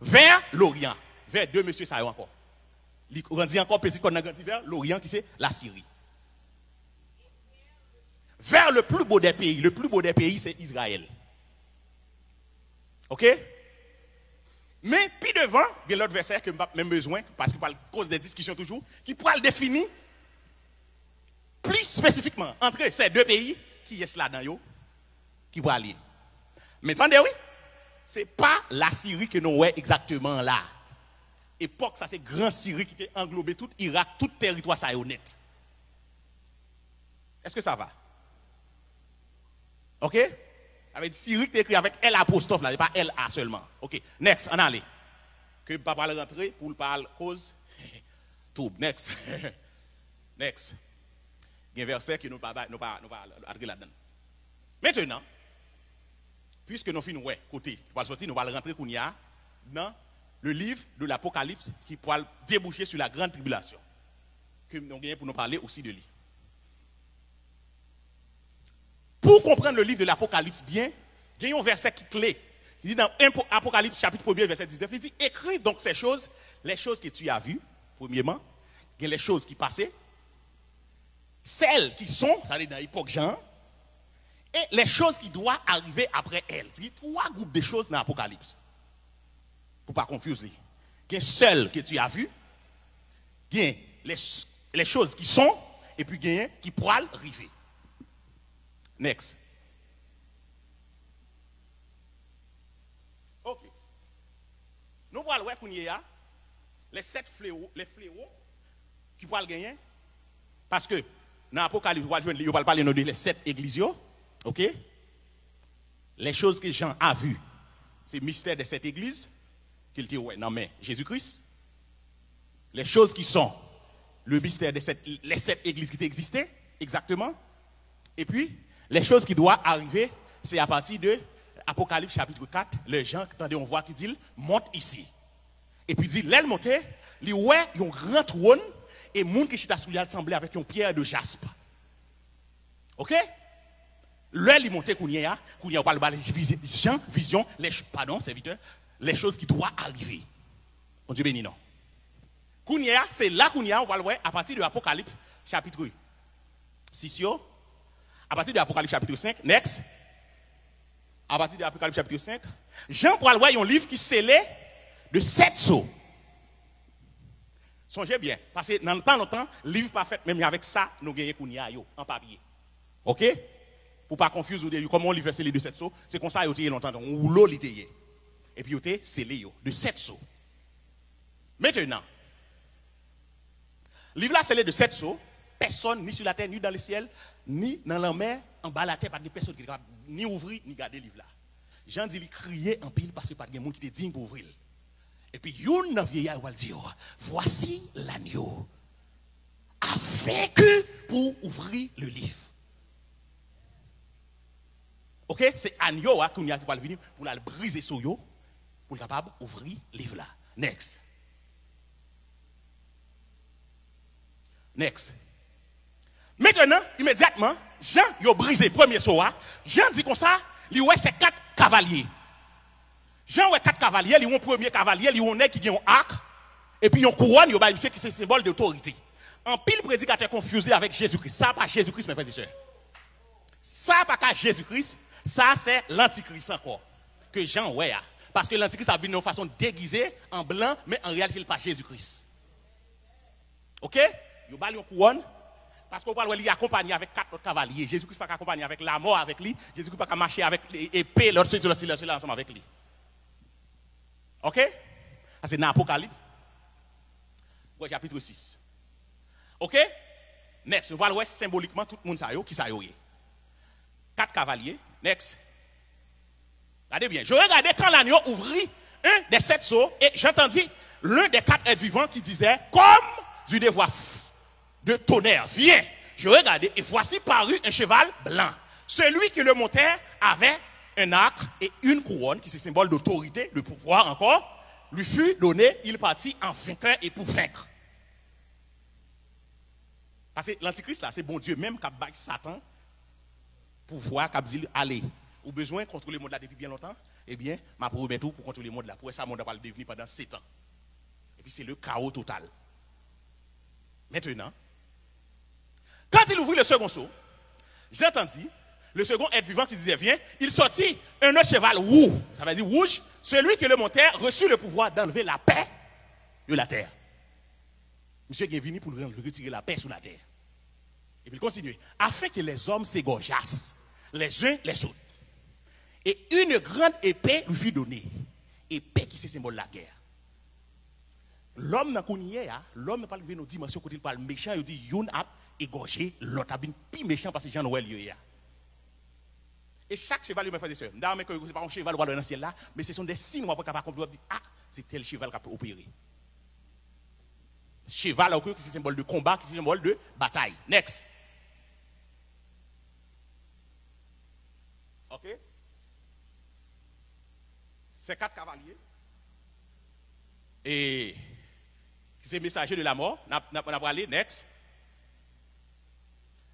Vè Loryan. Vè de mesye sa yo ankò. Li grandi ankò, pitit kòn nan grandi vè Loryan, ki se Lasiri. Vè le pli bo dè peyi. Le pli bo dè peyi, se Izrayèl. Ok? Men, pi devan, gen lòt vèsè ke m p ap menm bezwen, paske pral koz de diskisyon toujou, ki pral defini plis espesifikman, antre se de peyi, kiyès ladan yo ki pral ye. Men tande wi, se pa Lasiri ke nou wè egzakteman la. Epòk sa se Gran Siri ki te anglobe tout Irak, tout tèritwa sa yo nèt. Èske sa va? Ok? Sa vle di Siri ki te ekri avèk L apostwòf la, se pa L A sèlman. Ok, next, ann ale. Ke m pa pral rantre pou l pa al koz twoub. Next. Next. Gen vèsè ke nou pa bay, nou pa, nou pa antre ladan l. Mentenan, piske nou fin wè kote nou pral soti, nou pral rantre kounye a nan le livre de l'Apocalypse ki pral debouche sur la grande tribulation. Ke nou genyen pou nou pale osi de li. Pou w konprann le livre de l'Apocalypse byen, gen yon vèsè ki kle. Li di nan Apo-, Apocalypse chapitre premier, verset dix-neuf, li di, écris donc ces choses, les choses que tu as vues, premyeman, gen les choses ki pase, celles qui sont, sa vle di nan epòk Jan an, et les choses qui doivent arriver après elles. Se gen twa gwoup de choz nan Apokalips. Pou pa confuse li. Gen celles que tu as vues, gen les, les choses qui sont, epi genyen ki pral rive. Next. Ok. Nou pral wè kounye a, les sept fléaux, les fléaux ki pral genyen, paske nan Apokalips, ou pral jwenn li, yo pral pale nou de les sept églises yo, ok? Les choses que Jean a vues, c'est mystère des sept églises, ke l te wè nan men Jezi Kris. Les choses qui sont, le mystère des sept, les sept églises ki te egziste, egzakteman. Epi, les choses qui doivent arriver, c'est à partir de Apocalypse chapitre quatre, lè Jan tande yon vwa ki di l, monte ici. Epi di, lè l monte, li wè yon gran twòn, e moun ki chita sou li a sanble avèk yon pyè de jasp. Oke? Lè li monte kounye a, kounye a, ou pral ba Jan vizyon, les, pardon, serviteur, les choses qui doivent arriver. Bondye beni nou. Kounye a, se la kounye a, ou pral wè, apati de Apokalips, chapitre sis yo, apati de Apokalips, chapitre cinq, next. Apati de Apokalips, chapitre cinq, Jan pral wè yon liv ki sele de sèt so. Sonje byen, paske nan tan lontan, liv pa fèt menm jan avèk sa nou genyen kounye a yo, an papye. Oke? Pou pa confuse ou de, kòman yon liv fè sele de sèt so, se konsa yo te ye lontan, yon woulo li te ye. Epi yo te sele yo, de sèt so. Mentenan, liv la sele de sèt so, pèsòn, ni sou latè, ni dan lesyèl, ni nan lanmè, anba latè, pa t gen pèsòn ki te kapab ni ouvri, ni gade liv la. Jan di li kriye anpil paske pa t gen moun ki te diy pou ouvri l. Epi youn nan vye a yo pral di yo, voici l'agneau, a vaincu pour ouvrir le livre. Oke, se anyo a kounye a ki pral vini pou l al brize so yo, pou l kapab ouvri liv la. Next. Next. Mentenan, imedyatman, Jan, yo brize premye so a, Jan di konsa, li wè se kat kavalye. Jan wè kat kavalye, li wè yon premye kavalye, li wè yon nèg ki gen yon ak, epi yon kouwòn, yo bay misye ki se senbòl de otorite. Anpil predikatè confuse avèk Jezi Kris. Sa pa Jezi Kris, men frè e sè. Sa pa ka Jezi Kris, sa se lantikris ankò, ke Jan wè a. Paske lantikris ap vin nan yon fason degize, an blan, men an reyalite, li pa Jezi Kris. Oke? Yo ba l yon kouwòn, paske ou pral wè li akonpanye avèk kat lòt kavalye. Jezi Kris pa ka akonpanye avèk lamò avèk li, Jezi Kris pa ka mache avèk e-, epe, lòt, sila, sila, sila ansanm avèk li. Oke? Sa se nan Apokalips. Wè, chapitre sis. Oke? Next, nou pral wè senbolikman tout moun sa yo, ki sa yo ye. Kat kavalye. Next. Gade byen. Je regardai quand l'agneau ouvrit un des sept sceaux, et j'entendis l'un des quatre êtres vivants qui disait, comme d'une voix f-, de tonnerre, viens. Je regardai, et voici parut un cheval blanc. Celui qui le montait avait un arc et une couronne, ki se senbòl de otorite, de pouvwa ankò, lui fut donné, il partit en vainqueur et pour vaincre. Paske lantikris la, se Bondye menm k ap bay Satan pouvwa, k ap di l, ale, ou bezwen kontwole mond la depi byen lontan, ebyen, m ap remèt ou pou kontwole mond la, pou wè sa mond la pral devni pandan sèt an. Epi se le kawo total. Mentenan, quand il ouvrit le second sceau, j'entendis le second être vivant qui disait, viens, il sortit un autre cheval roux, ça veut dire rouge, celui qui le montait reçut le pouvoir d'enlever la paix de la terre. Misye gen vini pou l retire lapè sou latè. Epi l kontinye, afin que les hommes s'égorgeassent les uns les autres. Et une grande épée lui fut donnée. Epe ki se senbòl lagè. Lòm nan kounye a, lòm nan pral rive nan dimansyon kote l pral mechan, yo di youn ap egòje lòt, ap vin pi mechan pase jan nou wè l yo ye a. E chak cheval yo, men frè e sè, m ta renmen ke se pa yon cheval ou pral wè nan syèl la, men se son de siy w ap wè k ap akonpli, w ap di, a, se tèl cheval k ap opere. Cheval, ok, ki se senbòl de konba, ki se senbòl de batay. Next. Ok? Se kat kavalye. E ki se mesaje de lamò. N ap, n ap, n ap prale. Next.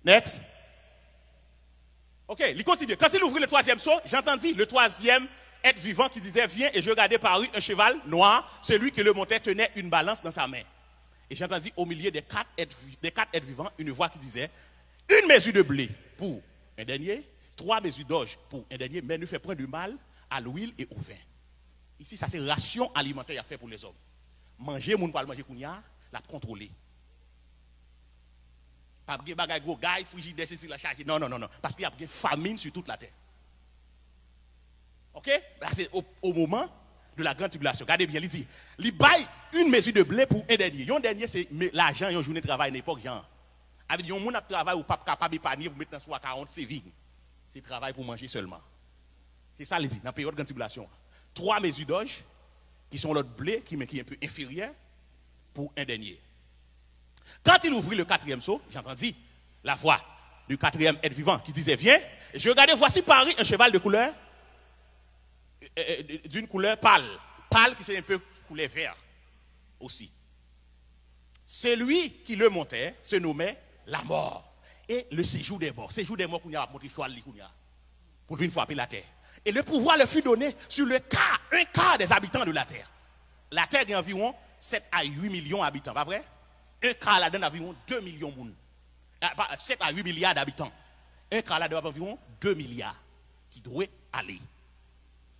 Next. Ok, li kontinye. Quand il ouvrit le troisième sceau, j'entendis le troisième être vivant qui disait, viens, et je regardai parut un cheval noir, celui qui le montait tenait une balance dans sa main. Et j'entendis au milieu des quatre êtres, vi- des quatre êtres vivants une voix qui disait, une mesure de blé pour un denier, trois mesures d'orge pour un denier, mais ne fais point de mal à l'huile et au vin. Isi, sa se rasyon alimantè y ap fè pou lèzòm. Manje moun pral manje kounye a, l ap kontwole. P ap gen bagay gwo gay, frijidè, sesi la chaje. Non, non, non, non. Paske y ap gen famin sou tout latè. Ok? La, se o, o moman de la grande tribulation. Gade byen, li di, li bay une mesure de blé pour un denier. Yon denier, se me- lajan yon jounen travay nan epòk Jan an. Sa vle di, yon moun ap travay, ou p ap kapab epanye pou met nan sou a kawont saving. Se travay pou manje sèlman. Se sa li di nan peryòd gran tribilasyon an. Twa mezi dòj, ki se yon lòt ble, ki, men ki enpe enferyè, pou en dènye. Quand il ouvrit le quatrième sceau, j'entendis la voix du quatrième être vivant qui disait, Viens. Et je regardai, voici parut un cheval de couleur, euh, euh, d'une couleur pâle. Pâle, ki se enpe koulè vè osi. Celui qui le montait se nommait la mort et le séjour des morts. Séjour des morts, kounye a, w ap montre chwal li kounye a. Pou l vin frape latè. Et le pouvoir leur fut donné sur le quart, un quart des habitants de la terre. Latè gen anviwon sèt a uit milyon abitan, pa vre? Un quart ladan anviwon de milyon moun. Ah, pa, sèt a uit milya d'abitan. Un quart ladan ap anviwon de milya ki dwe ale.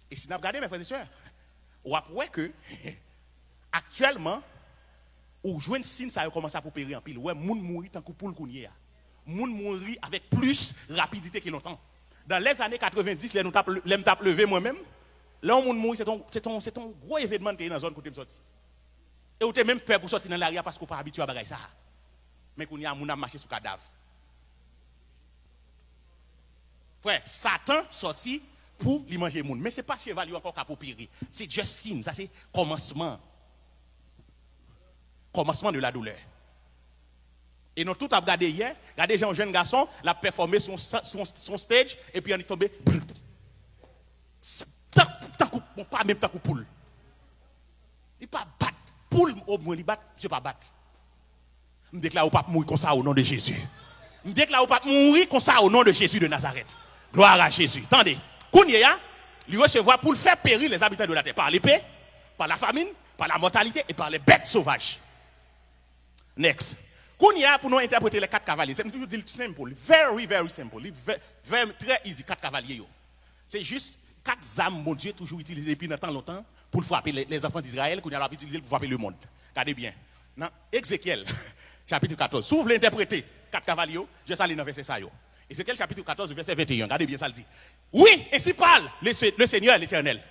E si n ap gade, mes frères et sœurs, w ap wè ke aktyèlman, ou jwenn siy sa yo kòmanse ap opere anpil. Ou wè moun mouri tankou poul kounye a. Moun mouri avèk plis rapidite ke lontan. Dan lèzane katrevendis, lè nou t ap, lè m t ap leve mwen menm, lè yon moun mouri, se t on, se t on, se t on gwo evènman te ye nan zòn kote m sòti. E ou te menm pè pou sòti nan lari a paske ou pa abitye a bagay sa a. Men kounye a, moun ap mache sou kadav. Frè, Satan sòti pou li manje moun. Men se pa cheval yo ankò k ap opere. Se just siy, sa se kòmansman. Kòmansman de la doulè. E nou tout ap gade yè, gade jan yon jèn gason, l ap pèfòme sou yon sa- sou yon- sou yon stage, epi annik tonbe. Brrr. Tank- Tankou, bon, pa menm tankou poul. Li pa bat. Poul, omwen li bat, misye pa bat. M deklare ou p ap mouri konsa o non de Jezi. M deklare ou p ap mouri konsa o non de Jezi de Nazarèt. Gloire à Jésus. Tande, kounye a, li resevwa pou l fè peri les habitants de la terre par l'épée, par la famine, par la mortalité et par les bêtes sauvages. Next. Kounye a, pou nou entèprete les quatre cavaliers, se m toujou di l simple, very, very simple, li ve- very, trè easy, kat kavalye yo. Se jis kat zam Bondye toujou itilize depi nan tan lontan pou l frape lè- lèzanfan d Izrayèl, kounye a l ap itilize l pou frape lemonn. Gade byen. Nan Ezekyèl, chapit katòz, si w vle entèprete kat kavalye yo, jis ale nan vèsè sa yo. Ezekyèl chapit katòz, vèsè venteyen, gade byen sa l di. Oui, ainsi parle le, Se- le Seigneur l'Éternel.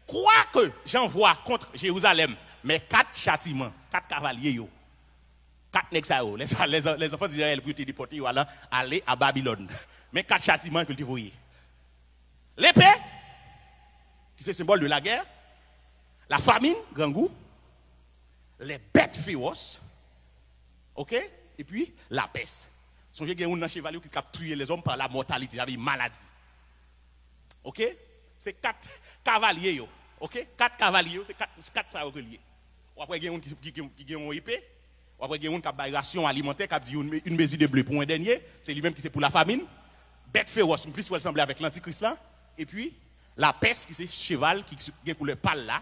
Quoique j'envoie contre Jérusalem mes quatre châtiments, kat kavalye yo, kat nèg sa yo, lè, lè, lèzanfan d Izrayèl pou yo te depòte yo ale, ale a Babilòn. Men kat chatiman ke l te voye. Lepe, ki se senbòl de lagè, la famin, grangou, les bêtes féroces, ok, epi lapès. Sonje gen youn nan cheval yo ki t ap touye lèzòm pa la mòtalite, sa vle di maladi. Ok? Se kat kavalye yo. Ok? Kat kavalye yo, se kat, se kat sa yo ke l ye. W ap wè gen youn ki, ki, ki, ki gen yon epe. W ap wè gen youn k ap bay rasyon alimantè, k ap di une, une mesure de blé pou en dènye. Se li menm ki se pou la famine. Bèt fewòs, m plis wè l sanble avèk lantikris la. Epi, lapès, ki se cheval ki gen koulè pal la.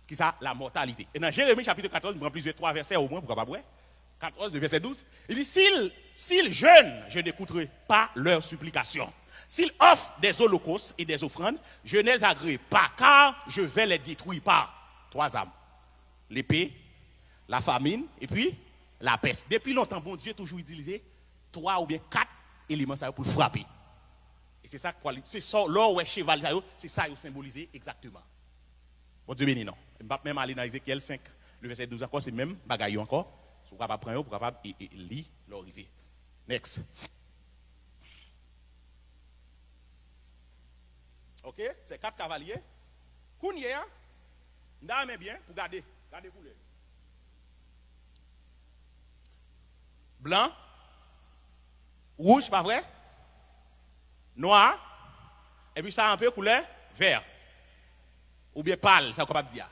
Ki sa? La mòtalite. E nan Jeremi chapit katòz, m pran plizyè twa vèsè omwen pou kapab wè. Katòz, de vèsè douz. Li di, s'ils, s'ils jeûnent, je n'écouterai pas leurs supplications. S'ils offrent des holocaustes et des offrandes, je ne les agrée pas, car je vais les détruire par trois armes. Lepe, la famin, epi lapès. Depi lontan, Bondye toujou itilize twa oubyen kat eleman sa yo pou l frape. E se sa, se sa, lè w wè cheval sa yo, se sa yo senbolize egzakteman. Bondye beni nou. M p ap menm ale nan Ezekyèl senk, le vèsè douz ankò, se menm bagay yo ankò. Si w kapab pran yo, pou w kapab e, e, li lè w rive. Next. Ok, se kat kavalye. Kounye a, m ta renmen byen pou gade, gade koulè yo. Blan, wouj, pa vre? Nwa, epi sa enpe koulè vè. Oubyen pal, sa w kapab di a.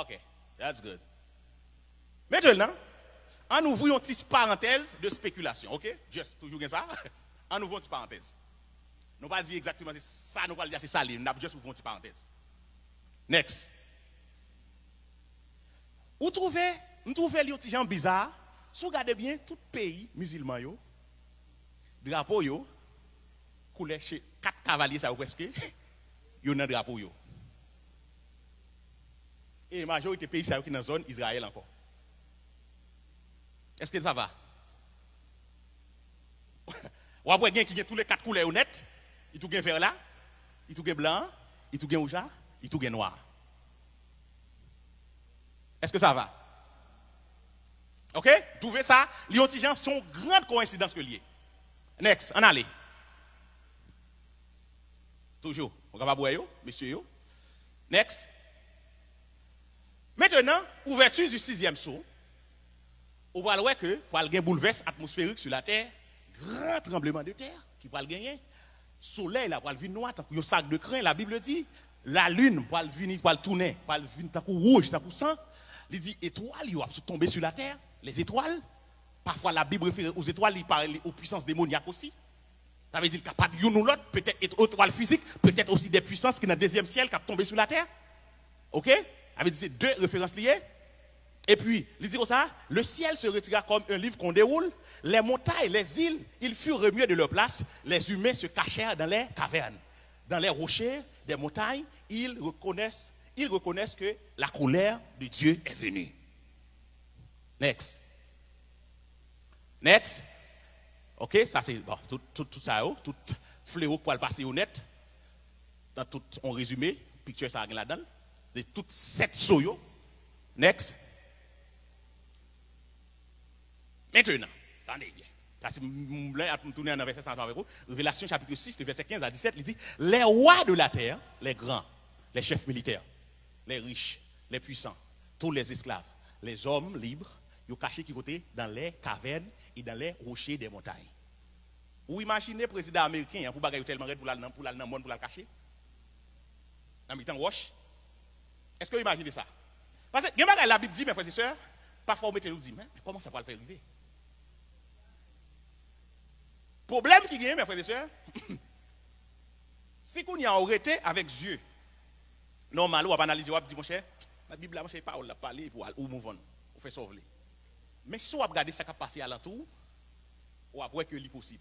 Ok, that's good. Mentnan, ann ouvri yon ti parantèz de spekilasyon, ok? Just, toujou gen sa. Ann ouvri yon ti parantèz. Nou pa di egzakteman se sa nou pral di a, se sa li ye. N ap just ouvri yon ti parantèz. Next. Ou twouve, m twouve li yon ti jan biza. Si w gade byen, tout peyi mizilman yo, drapo yo, koulè che-, kat kavalye sa yo prèske, yo nan drapo yo. E majorite peyi sa yo ki nan zòn Izrayèl ankò. Èske sa va? W ap wè gen ki gen tou le kat koulè yo nèt. Li tou gen vè la, li tou gen blan an, li tou gen wouj la, li tou gen nwa a. Èske sa va? Ok? Twouve sa, li yon ti jan, se yon gran koyensidans ke l ye. Next, ann ale. Toujou. Ou kapab wè yo, mesye yo. Next. Maintenant, ouverture du sixième sceau. Ou pral wè ke pral gen boulvès atmosferik sou latè, gran tranbleman de tè ki pral genyen. Solèy la pral vin nwa tankou yon sak de kren, la Bible di. Lalin pral vini, pral tounen, pral vin tankou wouj, tankou san. Li di etwal yo ap tonbe sou latè, les étoiles. Pafwa la Bib refere aux étoiles, li pale aux puissances démoniaques aussi. Sa vle di l kapab youn ou lòt, petèt et-, etwal fizik, petèt osi de pwisans ki nan dezyèm syèl k ap tonbe sou latè. Oke? Sa vle di se de referans li ye. Epi, li di konsa, le ciel se retira comme un livre qu'on déroule, les montagnes, les îles, ils furent remués de leur place, les humains se cachèrent dans les cavernes, dans les rochers des montagnes, ils reconnaissent, ils reconnaissent que la colère de Dieu est venue. Next. Next. Oke, sa se, bon, tout, tout, tout sa yo, tout flewo k pral pase yo nèt, nan tout, on rezime, picture sa a gen ladan l, de tout sèt so yo. Next. Maintenant, tande byen. Sa se m, m, lè ap m tounen nan vèsè sa ansanm avèk ou. Revelasyon chapitre six, de vèsè kenz a disèt, li di, les rois de la terre, les grands, les chefs militaires, les riches, les puissants, tous les esclaves, les hommes libres, yo kache ki kote? Dans les cavernes et dans les rochers des montagnes. Ou imajine prezidan ameriken an pou bagay yo tèlman rèd pou l al nan, pou l al nan mòn pou l al kache? Nan mitan wòch? Èske w imajine sa? Paske gen bagay Labib di, men frè e sè, pafwa ou mete l ou di, men, men kòman sa pral fè rive? Pwoblèm ki genyen, men frè e sè, si kounye a ou rete avèk zye nòmal, w ap analize, w ap di, monchè, nan Bib la, monchè, e pawòl l ap pale, epi w al, ou move on, ou fè sa w vle. Men si w ap gade sa k ap pase alantou w, w ap wè ke li posib.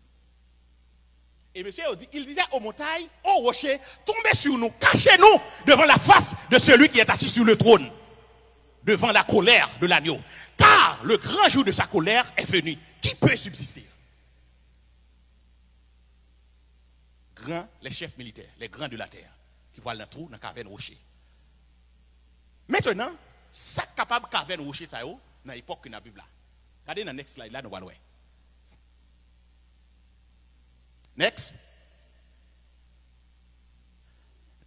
E mesye yo di, il disait aux montagnes, aux rochers, tombez sur nous, cachez-nous devant la face de celui qui est assis sur le trône, devant la colère de l'agneau. Car le grand jour de sa colère est venu. Qui peut subsister? Gran, les chefs militaires, les grands de la terre, ki pral nan twou, nan kavèn woche. Mentnan, sa k kapab kavèn woche sa yo nan epòk ke n ap viv la? Gade nan next slide la, nou pral wè. Next.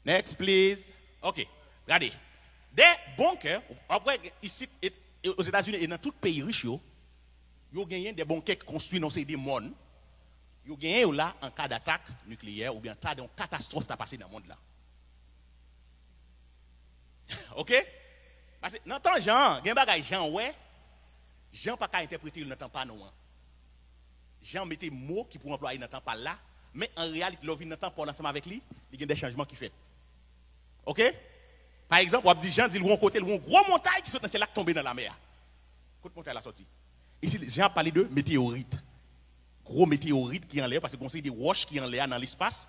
Next, please. Ok, gade. De bonkè, w ap wè isit, e, e, Ozetazini e nan tout peyi rich yo, yo genyen de bonkè ki konstwi nan seri de mòn. Yo genyen yo la an ka datak nikleyè oubyen an ka de yon katastwòf ta pase nan mond lan. Ok? Paske nan tan Jan an, gen bagay Jan wè, Jan pa ka entèprete yo nan tan pa nou an. Jan mete mo ki pou anplwaye nan tan pa l la, men an reyalite, lè w vin nan tan pa w la ansanm avèk li, li gen de chanjman ki fèt. Ok? Pa egzanp, w ap di Jan di l wè yon kote, l wè yon gwo montay ki sot nan syèl la k tonbe nan lamè a. Kot montay la sòti? Isit, Jan ap pale de meteyorit. Gwo meteyorit ki anlè, paske gon seri de wòch ki anlè a nan lespas.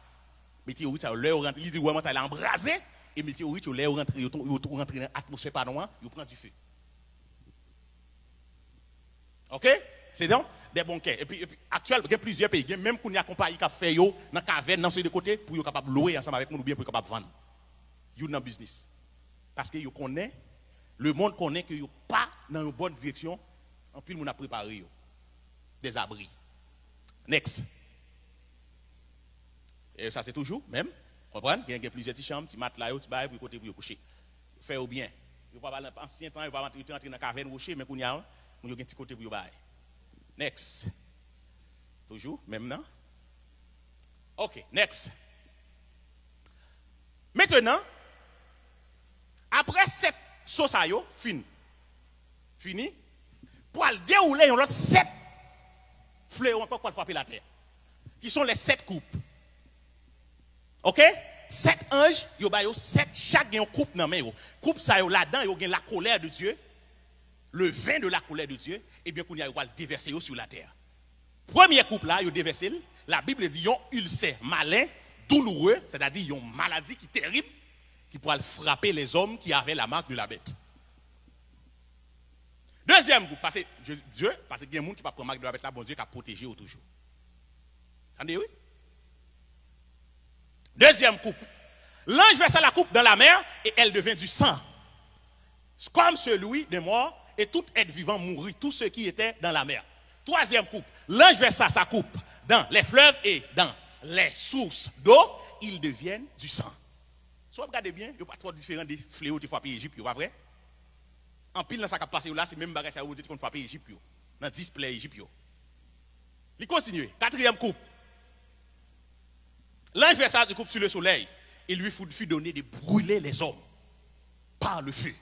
Meteyorit sa yo, lè yo rantre, li di wè montay la anbraze, e meteyorit yo, lè yo rantre, yo, tou- yo tou rantre nan atmosfè pa nou an, yo pran dife. Ok? Se donk de bonkè. Epi, epi aktyèl, gen plizyè peyi. Gen menm kounye a konpayi k ap fè yo nan kavèn, nan seri de kote, pou yo kapab lwe ansanm avèk moun oubyen pou yo kapab vann. Youn nan biznis. Paske yo konnen, lemonn konnen ke yo pa nan yon bòn direksyon, anpil moun ap prepare yo. Dèzabri. Next. E sa se toujou, menm. Konprann? Gen, gen plizyè ti chanm, ti matla yo, ti bagay pou yo kote pou yo kouche. Yo fè yo byen. Yo pa pale nan ansyen tan, yo pa antre, yo te antre nan kavèn woche, men kounye a, moun yo gen ti kote pou yo bay. Next. Toujou, menm nan. Ok, next. Mentnan, apre sèt so sa yo fin, fini, pral dewoule yon lòt sèt flewo ankò k pral frape latè, ki son les sept coupes. Ok? Sèt anj, yo ba yo sèt, chak gen yon koup nan men yo. Koup sa yo ladan, yo gen la colère de Dieu, le vin de la colère de Dieu, ebyen, kounye a, yo pral devèse yo sou latè. Premye koup la, yo devèse l, Labib di yon ilsè malen, douloure, sètadi yon maladi ki terib, ki pral frape lèzòm ki avè la marque de la bête. Dezyèm koup, paske Dye, Dye, paske gen moun ki pa pran marque de la bête la, Bondye ka pwoteje yo toujou. Tande, wi. Deuxième coupe. L'ange versa la coupe dans la mer et elle devint du sang, comme celui des morts, et tout être vivant mourut, tout ce qui était dans la mer. Troisième coupe. L'ange versa sa coupe dans les fleuves et dans les sources d'eau, ils deviennent du sang. Si w ap gade byen, yo pa twò diferan de fleo te frape Ejip yo, pa vre? Anpil nan sa k ap pase yo la, se menm bagay sa yo Bondye te konn frape Ejip yo, nan dis plè Ejip yo. Li kontinye, katriyèm koup. L'ange versa sa koup sur le soleil et lui fut, fut donné de brûler les hommes par le feu.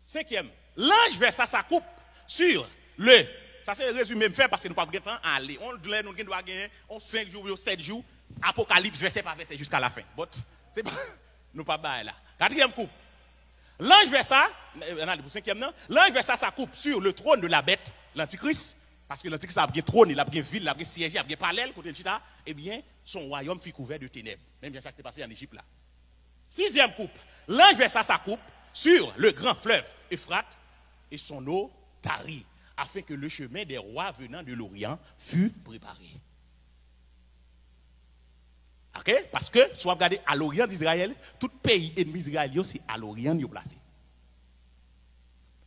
Senkyèm, l'ange versa sa koup sur le. Sa se rezime m fè paske nou p ap gen tan ale. On lè nou gen dwa genyen on senk jou, yon sèt jou, apokalips vèsè pa vèsè jiska lafen. But, se pa, nou p ap bay la. Katriyèm koup. L'ange versa, ann ale pou senkyèm nan, l'ange versa sa koup sur le trône de la bête, l'antichrist, paske lantikris la ap gen twòn, l ap gen vil, l ap gen syèj, l ap gen palè l, kote l chita, ebyen, son royaume fut couvert de ténèbres. Menm jan sa k te pase an Ejip la. Sixième coupe. L'ange versa sa coupe sur le grand fleuve Euphrate et son eau tarit, afin que le chemin des rois venant de l'Orient fût préparé. Ok? Paske, si w ap gade a l'orient d'Israël, tout peyi enmi Izrayèl yo, se a l'orient yo plase.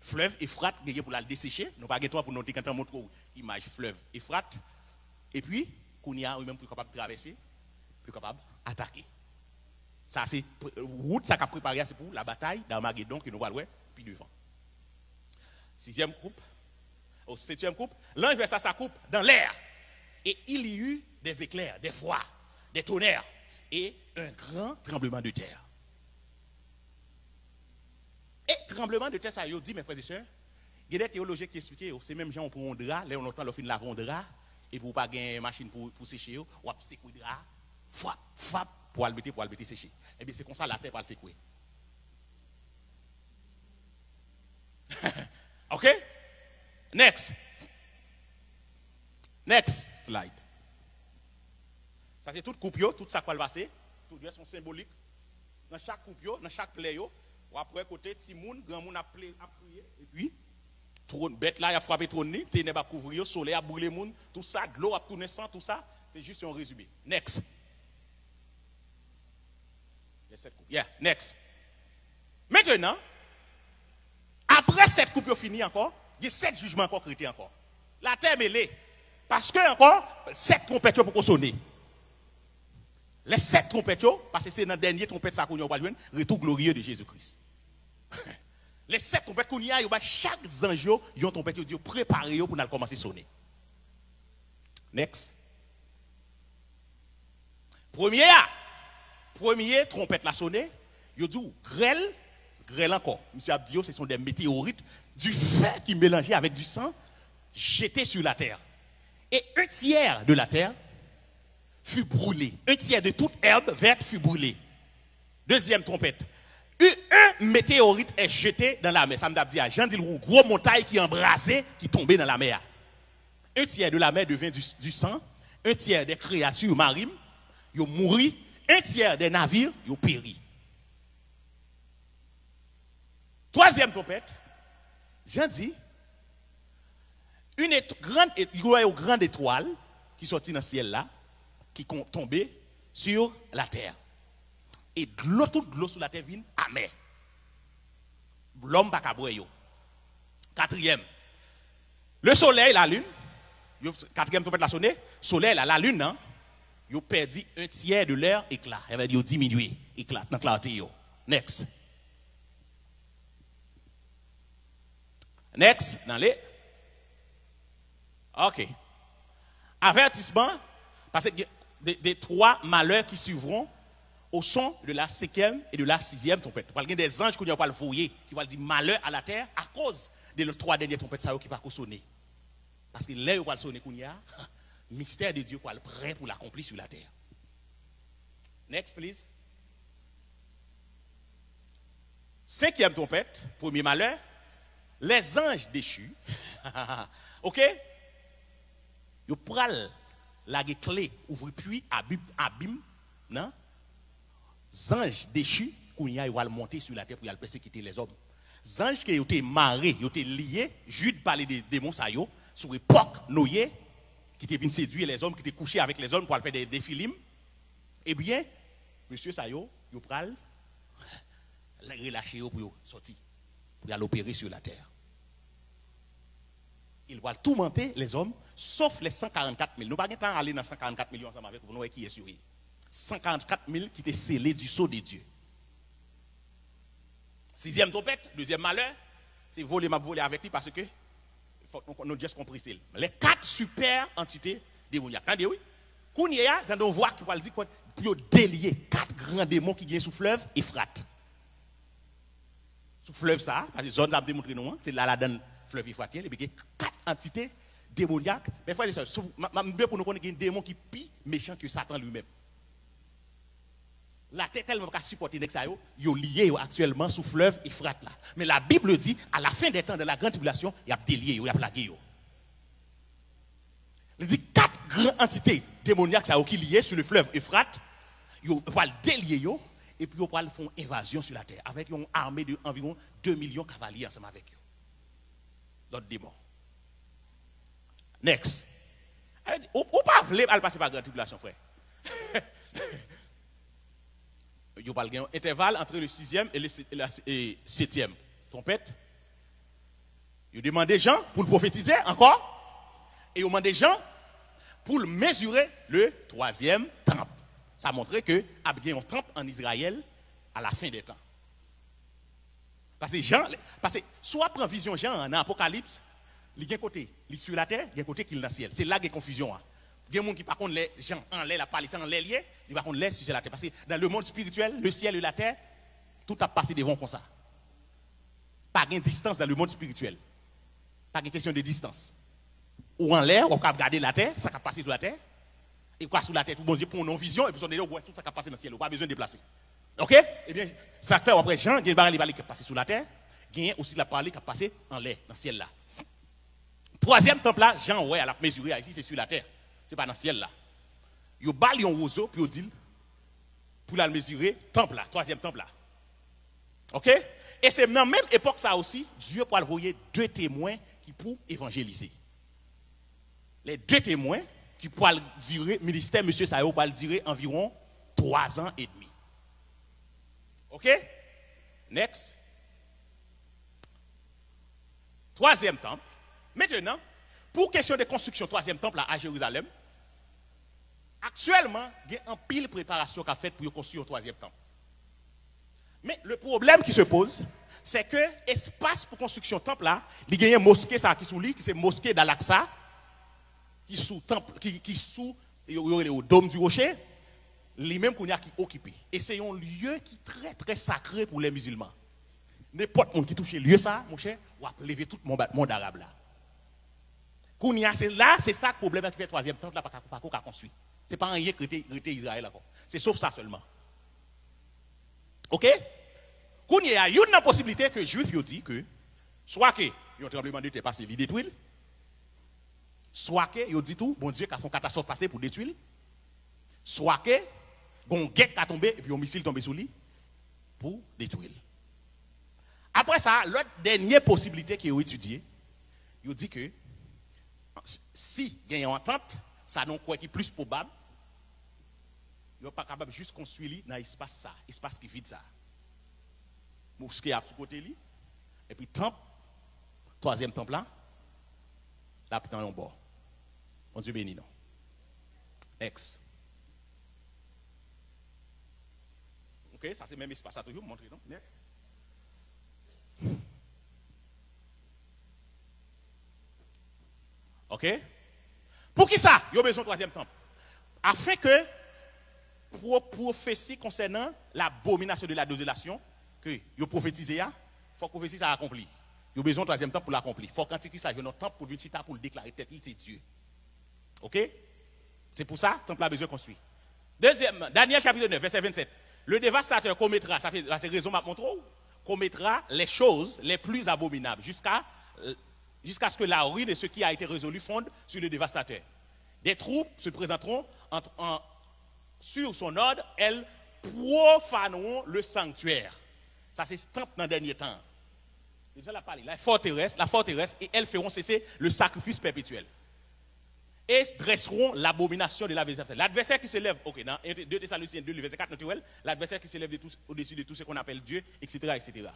Flèv Efrat genyen pou l al deseche. Nou pa gen tan pou nou te gentan montre w imaj flèv Efrat. Epi, kounye a, yo menm pou yo kapab travèse, pou yo kapab atake. Sa se pre- wout sa k ap prepare a, se pou labatay d'Armagedon ke nou pral wè pi devan. Sizyèm koup, o setyèm koup, l'ange versa sa coupe dans l'air, et il y eut des éclairs, des froids, des tonnerres, et un grand tremblement de terre. E tranbleman de tè sa yo di, mes frères et sœurs, gen de teyolojyen ki eksplike yo, se menm jan ou pran yon dra, lè yon lontan lè w fin lave yon dra, epi ou pa gen machin pou, pou seche yo, w ap sekwe dra a, fwap, fwap, pou al mete, pou al mete seche. Ebyen, se konsa latè pral sekwe. Ok? Next. Next slide. Sa se tout koup yo, tout sa k pral pase. Tout yo se yon senbolik. Nan chak koup yo, nan chak plè yo, w ap wè kote timoun, granmoun ap ple, ap kriye, epi twòn, bèt la, y ap frape twòn li, tenèb ap kouvri yo, solèy ap brile moun, tout sa, dlo ap tounen san, tout sa, se jis yon rezime. Next. Gen sèt koup. Yeah, next. Mentenan, apre sèt koup yo fini ankò, gen sèt jijman ankò k rete ankò. Latè mele. Paske ankò, sèt twonpèt yo poko sone. Lè sèt twonpèt yo, paske se nan dènye twonpèt sa kounye a w pral jwenn retou gloriye de Jezi Kris. Lè sèt twonpèt kounye a, yo bay chak zanj yo yon twonpèt, yo di yo prepare yo pou n al kòmanse sone. Next. Premye a, premye twonpèt la sone, yo di w grèl, grèl ankò. Misye ap di yo se sont des météorites, du feu qui mélangé avec du sang jeté sur la terre. Et un tiers de la terre fut brûlé. Un tiers de toute herbe verte fut brûlée. Dezyèm twonpèt. Un, un météorite est jeté dans la mer. Sa m t ap di a, jan di l, yon gwo montay ki anbraze, ki tonbe nan lamè a. Un tiers de la mer devient du, du sang, un tiers des créatures marines, yo mouri, un tiers des navires, yo péri. Twazyèm twonpèt, Jan di, une éto- grande é- yo wè yon gran etwal ki sòti nan syèl la, ki kon- tonbe sur la terre. E dlo, tout dlo sou latè vin amè. Lòm pa ka bwè yo. Katriyèm, le soleil, la lune, yo, katriyèm twonpèt la sone, solèy la, la lune nan, yo pèdi un tiers de leur éclat. Sa vle di yo diminye, eklat nan klate yo. Next. Next, n ale. Ok. Avertissement, parce que des, des trois malheurs qui suivront au son de la cinquième et de la sixième trompette. Pral gen de zanj kounye a pral voye, ki pral di malè a latè akoz de le twa dènye twonpèt sa yo ki pako sone. Paske lè yo pral sone kounye a, mystère de Dieu pral prè pou l akonpli sur la terre. Next, please. Senkyèm twonpèt, premye malè, les anges déchus. Ok? Yo pral lage kle, ouvri pwi abim, abim nan zanj dechi, kounye a yo al monte sou latè pou y al pèsekite lèzòm. Zanj ke yo te mare, yo te lye, Jid pale de demon sa yo, sou epòk Noye, ki te vin sedwi lèzòm, ki te kouche avèk lèzòm pou al fè de, de filim. Ebyen, mesye sa yo, yo pral relache yo pou yo sòti, pou y al opere sou latè. Il va tourmenter les hommes, sauf les cent quarante-quatre mille. Nou pa gen tan ale nan cent quarante-quatre mil yo ansanm avèk ou pou nou wè kiyès yo ye. Cent quarante-quatre mille qui étaient scellés du sceau de Dieu. Sizyèm twonpèt, dezyèm malè, se vole m ap vole avèk li paske fòk nou, nou just konprese l. Les quatre super entités démoniaques. Tande, wi. Kounye a, tande yon vwa ki pral di pou yo delye kat gran demon ki gen sou flèv Efrat. Sou flèv sa a, paske zòn sa a m te montre nou an, se la ladan flèv Efrat ye, epi gen kat antite demonyak. Men frè e sè, m ap mande pou nou konnen gen demon ki pi mechan ke Satan li menm. Latè tèlman pa ka sipòte nèg sa yo, yo liye yo aktyèlman sou flèv Efrat la. Men la Bible di, à la fin des temps, dans la grande tribulation, y ap delye yo, y ap lage yo. Li di kat gran antite demonyak sa yo ki liye sou le flèv Efrat, yo pral delye yo, epi yo pral fè yon envazyon sou latè avèk yon ame de anviwon de milyon kavalye ansanm avèk yo. Lòt demon. Next. Sa vle di, ou, ou pa vle al pase pa gran tribilasyon, frè. Yo pral gen yon entèval antre le sizyèm e le se- e la e setyèm twonpèt. Yo demande Jan pou l pwofetize ankò. E yo mande Jan pou l mezire le twazyèm tanp. Sa montre ke ap gen yon tanp an Izrayèl a la fen dè tan. Paske Jan, paske si w ap pran vizyon Jan an nan Apokalips, li gen kote li sou latè, gen kote ki l nan syèl. Se la gen konfizyon an. Gen moun ki pa konn lè Jan anlè l ap pale, se anlè l ye, li pa konn lè si se latè. Paske dans le monde spirituel, le ciel et la terre, tout ap pase devan w konsa. Pa gen distans dans le monde spirituel. Pa gen kesyon de distans. Ou anlè, w ap gade latè, sa k ap pase sou latè. E w ka sou latè tou, Bondye pran w nan yon vizyon, epi sonde w wè tout sa k ap pase nan syèl, ou pa bezwen deplase. Oke? Ebyen, sa k fè w ap wè Jan, gen bagay li pale k ap pase sou latè, genyen osi l ap pale k ap pase anlè, nan syèl la. Twazyèm tanp la, Jan wè a, l ap mezire a, isi se sou latè, se pa nan syèl la. Yo ba l yon wozo pou yo di l, pou l al mezire tanp la, twazyèm tanp la. Oke? E se nan menm epòk sa osi, Dye pral voye de temwen ki pou evanjelize. Les deux témoins ki pral dire, ministè mesye sa yo pral dire anviwon twa zan edmi. Oke? Next. Twazyèm tanp. Mentenan, pou kesyon de konstriksyon twazyèm tanp la a Jerizalèm, aktyèlman, gen anpil preparasyon k ap fèt pou yo konstwi yon twazyèm tanp. Men, le problème qui se pose, c'est que espas pou konstriksyon tanp la, li genyen moske sa ki sou li, ki se moske Dal Aksa, ki sou tanp, ki, ki sou, yo, yo rele yo Dôme du Rocher, li menm kounye a ki okipe. E se yon lye ki trè, trè sakre pou lè mizilman. Nenpòt moun ki touche lye sa, monchè, w ap leve tout mond, mond arab la. Kounye a, se la, se sa k pwoblèm la ki fè twazyèm tanp la pa ka, pa ko ka konstwi. Se pa anyen k rete, rete Izrayèl ankò. Se sof sa sèlman. Oke? Kounye a, youn nan posiblite ke Jwif yo di ke, swa ke yon tranblemanntè pase, li detwi l, swa ke yo di tou, Bondye ka fè yon katastwòf pase pou detwi l, swa ke gon gè k ka tonbe epi yon misil tonbe sou li pou detwi l. Apre sa, lòt dènye posiblite ke yo etidye, yo di ke si gen yon antant, sa nou kwè ki plis pwobab, yo pa kapab jis konstwi li nan espas sa, espas ki vid sa. Moske ap sou kote li, epi tanp, twazyèm tanp la, l ap nan yon bò. Bondye beni nou. Next. Ok, sa se menm espas la toujou, m montre nou. Next. Ok? Poukisa yo bezwen twazyèm tanp? Afin ke pwo-, pwofesi konsènan labominasyon de la dezolasyon ke yo pwofetize a, fòk pwofesi sa akonpli. Yo bezwen twazyèm tanp pou l akonpli. Fòk Antikris la jwenn yon tanp pou l vin chita pou l deklare tèt li se Dye. Ok? Se pou sa, tanp la bezwen konstwi. Dezyèm, Daniel chapitre neuf, verset vingt-sept. Le dévastateur commettra, sa fè, sa se rezon m ap montre w, commettra les choses les plus abominables jusqu'à, euh, jusqu'à ce que la ruine et ce qui a été résolu fondent sur le dévastateur. Des troupes se présenteront en, en, sur son ordre, elles profaneront le sanctuaire. Sa se tanp nan dènye tan. Deja l ap pale, la forteresse, la forteresse, et elles feront cesser le sacrifice perpétuel. Et dresseront l'abomination de l'adversaire. L'adversaire qui se lève, ok, dans deux Thessaloniciens deux, le verset quatre, nou te wè l, l'adversaire qui se lève de tout, au-dessus de tout ce qu'on appelle Dieu, et cetera, et cetera.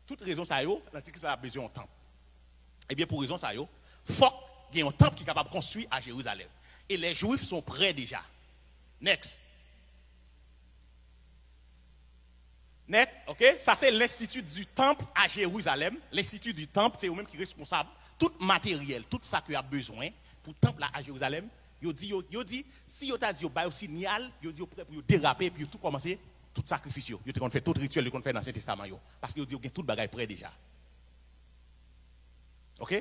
Tout rezon sa yo, lantikris la ap bezwen yon tanp. Ebyen, pou rezon sa yo, Fòk gen yon tanp ki kapab konstwi a Jerizalèm. E les Juifs sont prêts déjà. Next. Next, ok? Sa se l'Institut du Temple à Jérusalem. L'Institut du Temple, se yo menm ki responsab tout materyèl, tout sa ke y ap bezwen pou tanp la a Jerizalèm. Yo di, yo, yo di, si yo ta di yo ba yo sinyal, yo di yo prè pou yo derape, epi yo tou kòmanse tout sakrifis yo. Yo te konn fè tout rityèl yo konn fè nan Ansyen Testaman yo. Paske yo di yo gen tout bagay prè deja. Ok?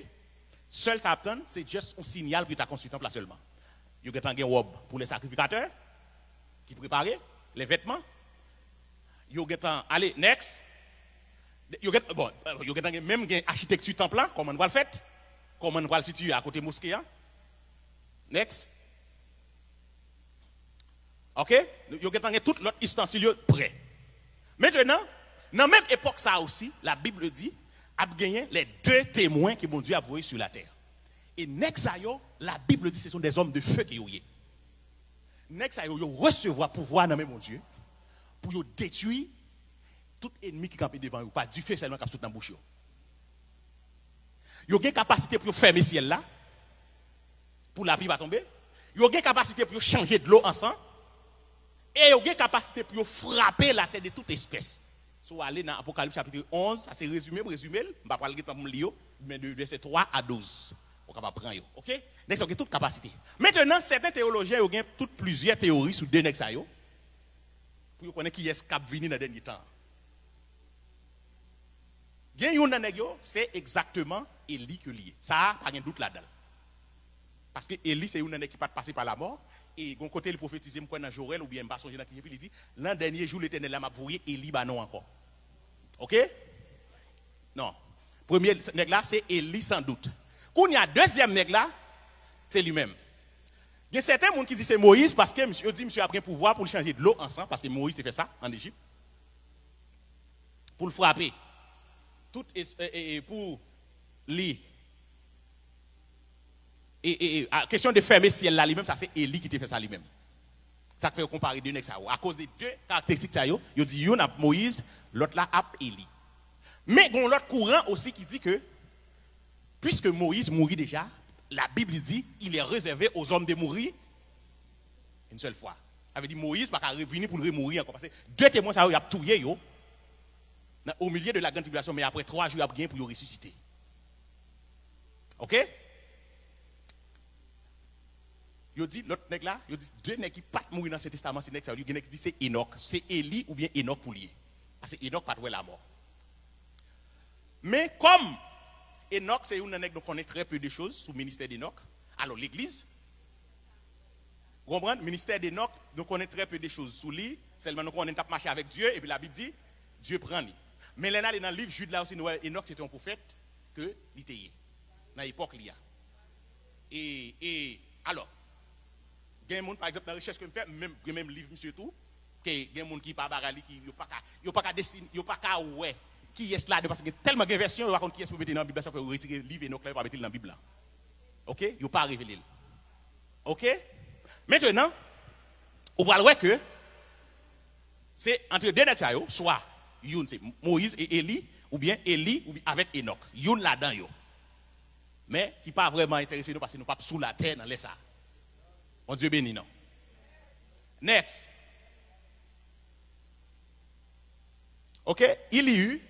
Sèl sa ap tann, se just yon sinyal pou yo ta konstwi tanp la sèlman. Yo gentan gen wòb pou les sacrificateurs ki prepare, les vêtements. Yo gentan, ale, next. Yo gentan, bon, yo gentan gen, menm gen achitekti tanp la, kòman l pral fèt, kòman l pral sitiye akote moske a. Next. Ok? Yo gentan gen tout lòt istansil yo prè. Mentenan, nan menm epòk sa osi, la Bible di, ap genyen les deux témoins que Bondye ap voye sur la terre. E nèg sa yo, la Bible di, ce sont des hommes de feu ke yo ye. Nèg sa yo, yo resevwa pouvwa nan men Bondye pou yo detwi tout enmi ki kanpe devan yo, pa dife sèlman k ap sot nan bouch yo. Yo gen kapasite pou yo fèmen syèl la, pou lapli pa tonbe. Yo gen kapasite pou yo chanje dlo an san. E yo gen kapasite pou yo frape latè de tout espès. Si w ale nan Apokalips chapit onz, sa se rezime m, rezime l, m pa pral gen tan pou m li yo, men de vèsè twa a douz. Ou kapab pran yo, ok? Nèg sa yo gen tout kapasite. Mentenan, sèten teyolojyen yo gen tout plizyè teyori sou de nèg sa yo, pou yo konnen kiyès k ap vini nan dènye tan an. Gen youn nan nèg yo, se egzakteman Eli ke li ye. Sa a, pa gen dout ladan l. Paske Eli se youn nan nèg ki pa t pase pa lamò, e gon kote li pwofetize, m kwè nan Jowèl oubyen m pa sonje nan ki epi, li di, nan dènye jou Letènèl la, m ap voye Eli ba nou ankò. Ok? Non. Premye nèg la, se Eli san dout. Kounye a, dezyèm nèg la, se li menm. Gen sèten moun ki di se Moyiz, paske misye, yo di misye ap gen pouvwa pou l chanje dlo an san, paske Moyiz te fè sa ann Ejip. Pou l frape. Tout es-, e, e, e, pou li. E, e, e, a, kesyon de fèmen syèl la, li menm, sa se Eli ki te fè sa li menm. Sa k fè yo konpare de nèg sa yo. Akoz de de karakteristik sa yo, yo di youn ap Moyiz, lòt la ap Eli. Men gen yon lòt kouran osi ki di ke, puiske Moyiz mouri deja, la Bib li di, il est réservé aux hommes de mourir une seule fois. Sa vle di Moyiz pa ka revini pou l remouri ankò. Paske de temwen sa yo, y ap touye yo nan, au milieu de la grande tribulation, men apre twa jou, y ap gen pou yo resisite. Ok? Yo di lòt nèg la, yo di de nèg ki pa t mouri nan Ansyen Testaman, se nèg sa yo. Gen nèg ki di se Enòk, se Eli oubyen Enòk pou l ye. Paske Enòk pa t wè lamò. Men kòm Enòk se youn nan nèg nou konnen très peu de choses sou ministè d'Enòk, alò legliz, ou konprann, ministè d'Enòk, nou konnen très peu de choses sou li, sèlman nou konnen l t ap mache avèk Dye, epi Labib di, Dye pran li. Men lè n ale nan liv Jid la osi, nou wè Enòk se te yon pwofèt ke li te ye, nan epòk li a. E, e, alò, gen moun, pa egzanp, nan rechèch ke m fè, menm, gen menm liv misye tou, ke gen moun ki pa bagay li, ki, yo pa ka, yo pa ka destin-, yo pa ka wè kiyès ladan, paske gen tèlman gen vèsyon, yo pa konn kiyès pou mete nan Bib la, sa fè yo retire liv Enòk la, yo pa mete l nan Bib la. Ok? Yo pa revele l. Ok? Mentenan, ou pral wè ke se antre de nèg sa yo, swa youn se Moyiz e Eli, oubyen Eli oubyen avèk Enòk. Youn ladan yo. Men, ki pa vrèman enterese nou, paske nou p ap sou latè nan lè sa a. Bondye beni nou. Next. Ok? Il y eut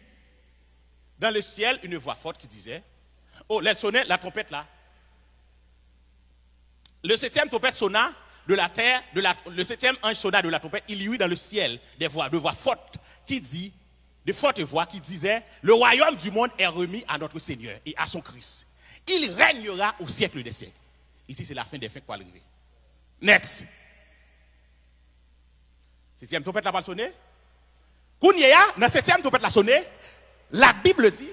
dans le ciel une voix forte qui disait, oh, lè l sonnen, la trompette là. Le septième trompette sonna de la terre, de la, le septième ange sonna de la trompette, il y eut dans le ciel des voix, de voix fortes qui dit, de fortes voix qui disaient, le royaume du monde est remis à notre Seigneur et à son Christ. Il régnera au siècle des siècles. Isi, se lafen dè fen k pral rive. Next. Setyèm twonpèt la pral sone. Kounye a, nan setyèm twonpèt la sone, la Bible dit,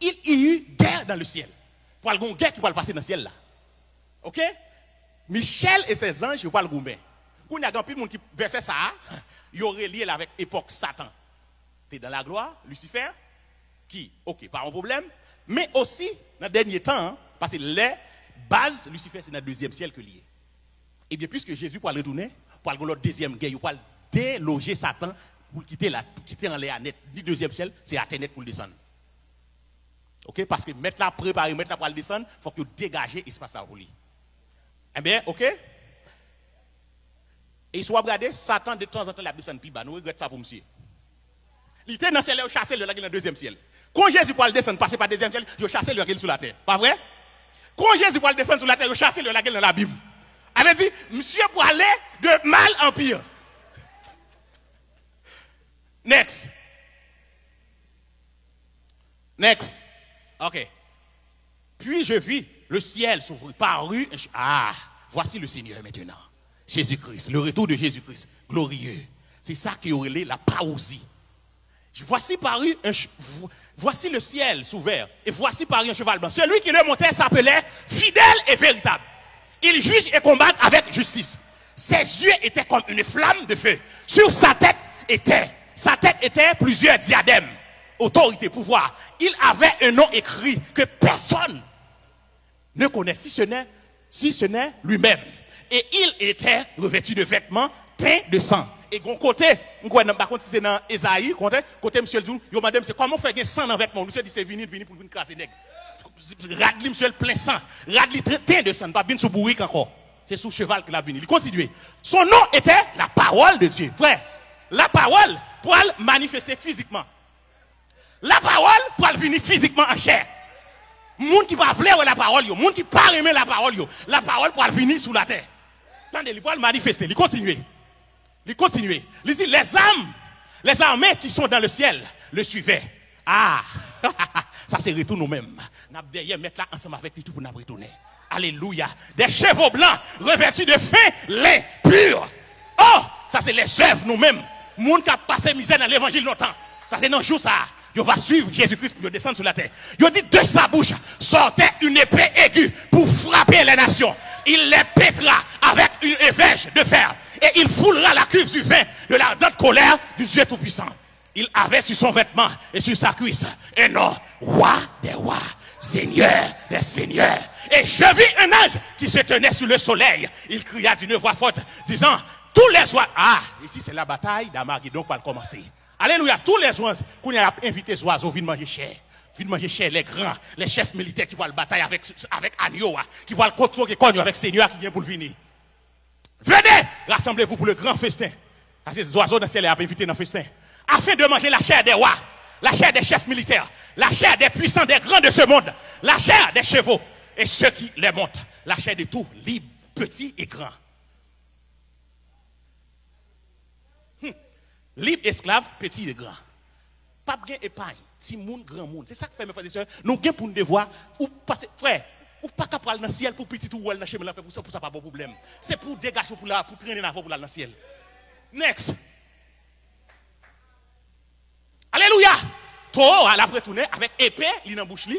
il y eut guerre dans le ciel. Pral gon gè ki pral pase nan syèl la. Ok? Michel et ses anges, yo pral goumen. Kounye a, gen anpil moun ki, vèsè sa a, yo relye l avèk epòk Satan te dans la gloire, Lucifer, ki, ok, pa yon pwoblèm, men osi nan dènye tan an, paske lè baz Lucifer se nan dezyèm syèl ke li ye. Ebyen, piske Jezi pral retounen, pral gon lòt dezyèm gè, yo pral deloje Satan pou l kite la, kite anlè a nèt. Li dezyèm syèl, se atè nèt pou l desann. Ok, paske mèt la prepare, mèt la pral desann, fòk yo degaje espas la pou li. Enben, ok? E si w ap gade, Satan de tanzantan l ap desann pi ba. Nou regrèt sa pou misye. Li te nan syèl la, yo chase l, yo lage l nan dezyèm syèl. Kon Jezi pral desann, pase pa dezyèm syèl, yo chase l, yo lage l sou latè. Pa vre? Kon Jezi pral desann sou latè, yo chase l, yo lage l nan labim. Sa vle di, misye prale de mal an pi. Next. Next. Ok. Puis je vis le ciel s'ouvrir, parut un ch- Ah, voici le Seigneur maintenant. Jésus-Christ, le retour de Jésus-Christ, glorieux. C'est ça qui aurait la parousie. Voici parut un ch- vo- Voici le ciel s'ouvert, et voici parut un cheval blanc. Celui qui le montait s'appelait fidèle et véritable. Il juge et combat avec justice. Ses yeux étaient comme une flamme de feu. Sur sa tête était, sa tête était plusieurs diadèmes, autorité, pouvoir. Il avait un nom écrit que personne ne connaît si ce n'est si ce n'est lui-même. Et il était revêtu de vêtements teints de sang. E gon kote, m kwè nan, m pa konn si se nan Ezayi, kote, kote misye di, yo mande misye, kòman w fè gen san nan vètman w? Misye di, se vini, vini pou l vin kraze nèg. Rad li, misye, l plen san. Rad li tre- ten de san, l pa vin sou bourik ankò. Se sou cheval ke l ap vini. Li kontinye. Son nom était la parole de Dieu. Frè, la parole pral manifeste fizikman. Lapawòl pral vini fizikman an chè. Moun ki pa vle wè lapawòl yo, moun ki pa renmen lapawòl yo, lapawòl pral vini sou latè. Tande, li pral manifeste, li kontinye. Li kontinye. Li di, les âmes, les armées qui sont dans le ciel le suivaient. Ah, sa se retou nou menm. N ap dèyè mèt la ansanm avèk li tou pou n ap retounen. Alelouya. Des chevaux blancs revêtus de fin lin pur. Oh, sa se lèzèv nou menm. Moun k ap pase mizè nan levanjil lontan. Sa se nan jou sa a. Yo va suiv Jezi Kris pou yo desann sou latè. Yo di, de sa bouche sortait une épée aiguë pour frapper les nations. Il les pétra avec une éverge de fer et il foulera la cuve du vin de l'ardente colère du Dieu Tout-Puissant. Il avait sur son vêtement et sur sa cuisse un nom, Roi des rois, Seigneur des seigneurs. Et je vis un ange qui se tenait sur le soleil. Il cria d'une voix forte, disant, tous les oiseaux. Ah, ici c'est la bataille d'Armagédon qui va commencer. Alelouya, tous les oiseaux. Kounye a y ap envite zwazo vin manje chè. Vin manje chè les grands, les chefs militaires ki pral batay avèk, avèk anyo a, ki pral kontwoke kòn yo avèk Senyè a ki gen pou l vini. Venez, rassemblez-vous pour le grand festin. Sa se zwazo nan syèl la y ap envite nan festen. Afin de manger la chair des rois, la chair des chefs militaires, la chair des puissants, des grands de ce monde, la chair des chevaux et ceux qui les montent, la chair de tout, libre, petit et grand. Hmm. Libre, esclave, petit et grand. P ap gen epay. Timoun, granmoun. Se sa k fè, mes frères et sœurs, nou gen pou n devwa. Ou pase, frè, ou pa ka pral nan syèl pou pitit ou wè l nan chemen l ap fè pou sa, pou sa pa ba w pwoblèm. Se pou w degaje w pou la, pou trennen avè w pou l al nan syèl. Next. Alelouya! Towo a l ap retounen avèk epe li nan bouch li.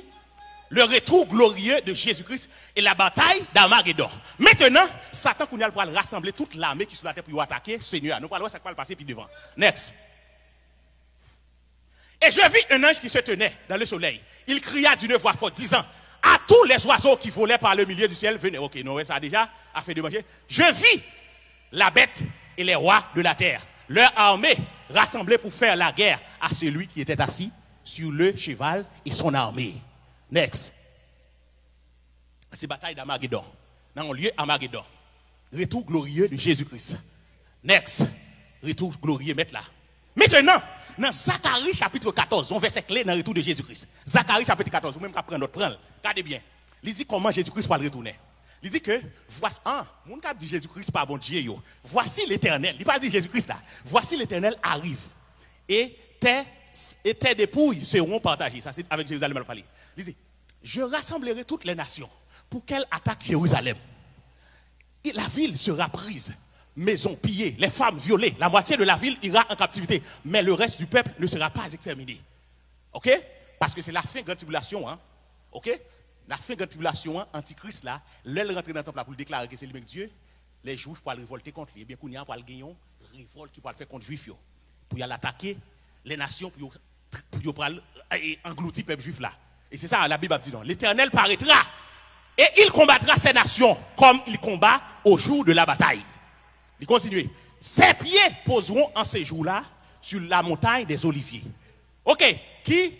Le retour glorieux de Jésus-Christ et la bataille d'Armagédon. Maintenant, Satan kounye a l pral rasanble tout lame ki sou latè pou yo atake Senyè a. Nou pral wè sa k pral pase pi devan. Next. Et je vis un ange qui se tenait dans le soleil. Il cria d'une voix forte, disant, à tous les oiseaux qui volaient par le milieu du ciel, venez. Ok, nou wè sa deja, afin de manger. Je vis la bête et les rois de la terre, leur armée, rassemblés pour faire la guerre à celui qui était assis sur le cheval et son armée. Next. Se batay d'Armagedon. Nan yon lye Armagedon. Retour glorieux de Jésus-Christ. Next. Retour glorieux mèt la. Maintenant, nan Zakari chapit katòz, yon vèsè kle nan retour de Jésus-Christ. Zakari chapit katòz, ou menm k ap pran nòt, pran l. Gade byen. Li di kòman Jezi Kris pral retounen. Li di ke, voici, ah, moun k ap di Jezi Kris pa Bondye yo. Voici l'Éternel. Li pa di Jezi Kris la. Voici l'Éternel arrive. Et tes, et tes dépouilles seront partagées. Sa se avèk Jerizalèm l ap pale. Li di, je rassemblerai toutes les nations pour qu'elles attaquent Jérusalem. Et la ville sera prise, maisons pillées, les femmes violées. La moitié de la ville ira en captivité, mais le reste du peuple ne sera pas exterminé. Ok? Paske se lafen gran tribilasyon an. Ok? Lafen gran tribilasyon an, antikris la, lè l rantre nan tanp la pou l deklare ke se li menm Dye, lè Jwif pral revòlte kont li. Ebyen, kounye a pral gen yon revòlt ki pral fèt kont Jwif yo. Pou y al atake lè nasyon, pou yo, pou yo pral, e, anglouti pèp Jwif la. E se sa Labib ap di nou. L'Éternel paraîtra et il combattra ces nations comme il combat au jour de la bataille. Li kontinye. Ses pieds poseront en ce jour-là sur la montagne des Oliviers. Ok, ki,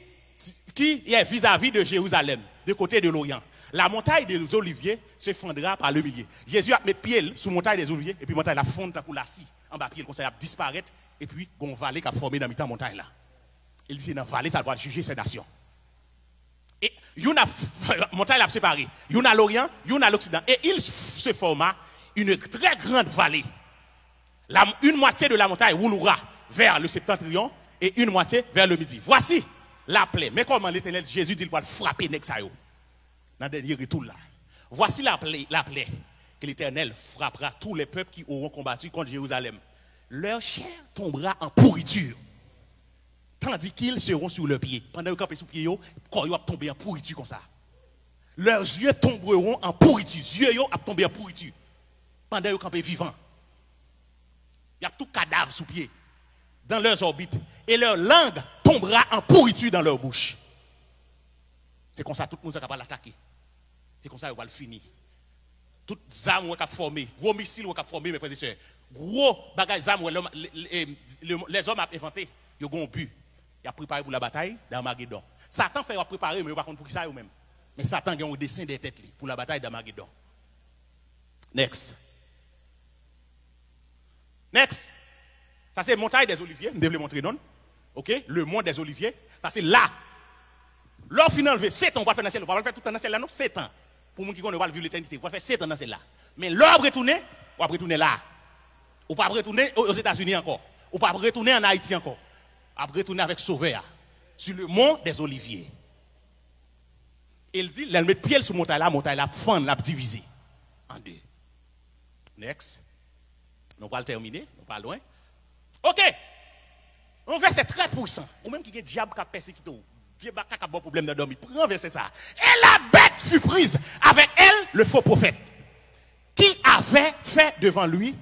qui est vis-à-vis de Jérusalem, de côté de l'Orient. La montagne des Oliviers se fendra par le milieu. Jezi ap met pye l sou montay dèzolivye, epi montay la fonn tankou lasi anba pye l, konsa y ap disparèt, epi gon vale k ap fòme nan mitan montay la. Il di se nan vale sa l pral jije se nasyon. E youn ap, montay la ap separe, youn a loryan, youn a loksidan. Et il se forma une très grande vallée. La, une moitié de la montagne roulera vers le septentrion et une moitié vers le midi. Voici la plaie. Men kòman Letènèl Jezi di l pral frape nèg sa yo nan dènye retou l la. Voici la plaie, la plaie que l'Éternel frappera tous les peuples qui auront combattu contre Jérusalem. Leur chair tombera en pourriture, tandis qu'ils seront sur leurs pieds. Pandan yo kanpe sou pye yo, kò yo ap tonbe an pouriti konsa. Leurs yeux tomberont en pourriture. Zye yo ap tonbe an pouriti pandan yo kanpe vivan. Y ap tou kadav sou pye dans leurs orbites, et leur langue tombera en pourriture dans leur bouche. Se konsa tout moun sa k ap al atake. Se konsa yo pral fini. Tout zam ou wè k ap fòme, gwo misil ou wè k ap fòme, mes frères et sœurs. Gwo bagay zam ou wè lèzòm ap envante, yo gen yon bi. Y ap prepare pou labatay d'Armagedon. Satan fè yo ap prepare, men yo pa konn pou ki sa yo menm. Men Satan gen yon desen dèyè tèt li pou labatay d'Armagedon. Next. Next. Sa se montay dèzolivye, m te vle montre nou l. Ok? Le mont des Oliviers. Sa se la. Lè w fin anlve sèt an, ou pral fè nan syèl, ou pa pral fè tout tan nan syèl la, non? Sèt an. Pou moun ki konnen, ou pral viv letènite, ou pral fè sèt an nan syèl la. Men lè w ap retounen, w ap retounen la. Ou p ap retounen o- Ozetazini ankò. Ou p ap retounen ann Ayiti ankò. W ap retounen avèk Sovè a. Sur le mont des Oliviers. E l di, lè l met pye l sou montay la, montay la ap fann, l ap divize an de. Next. Nou pral tèmine, nou pa lwen. Ok. Yon vèsè trè pwisan. Ou menm ki gen dyab k ap pèsekite w, vye makak ap ba w pwoblèm nan dòmi, pran vèsè sa. Et la bête fut prise avec elle, le faux prophète, qui avait fait devant lui,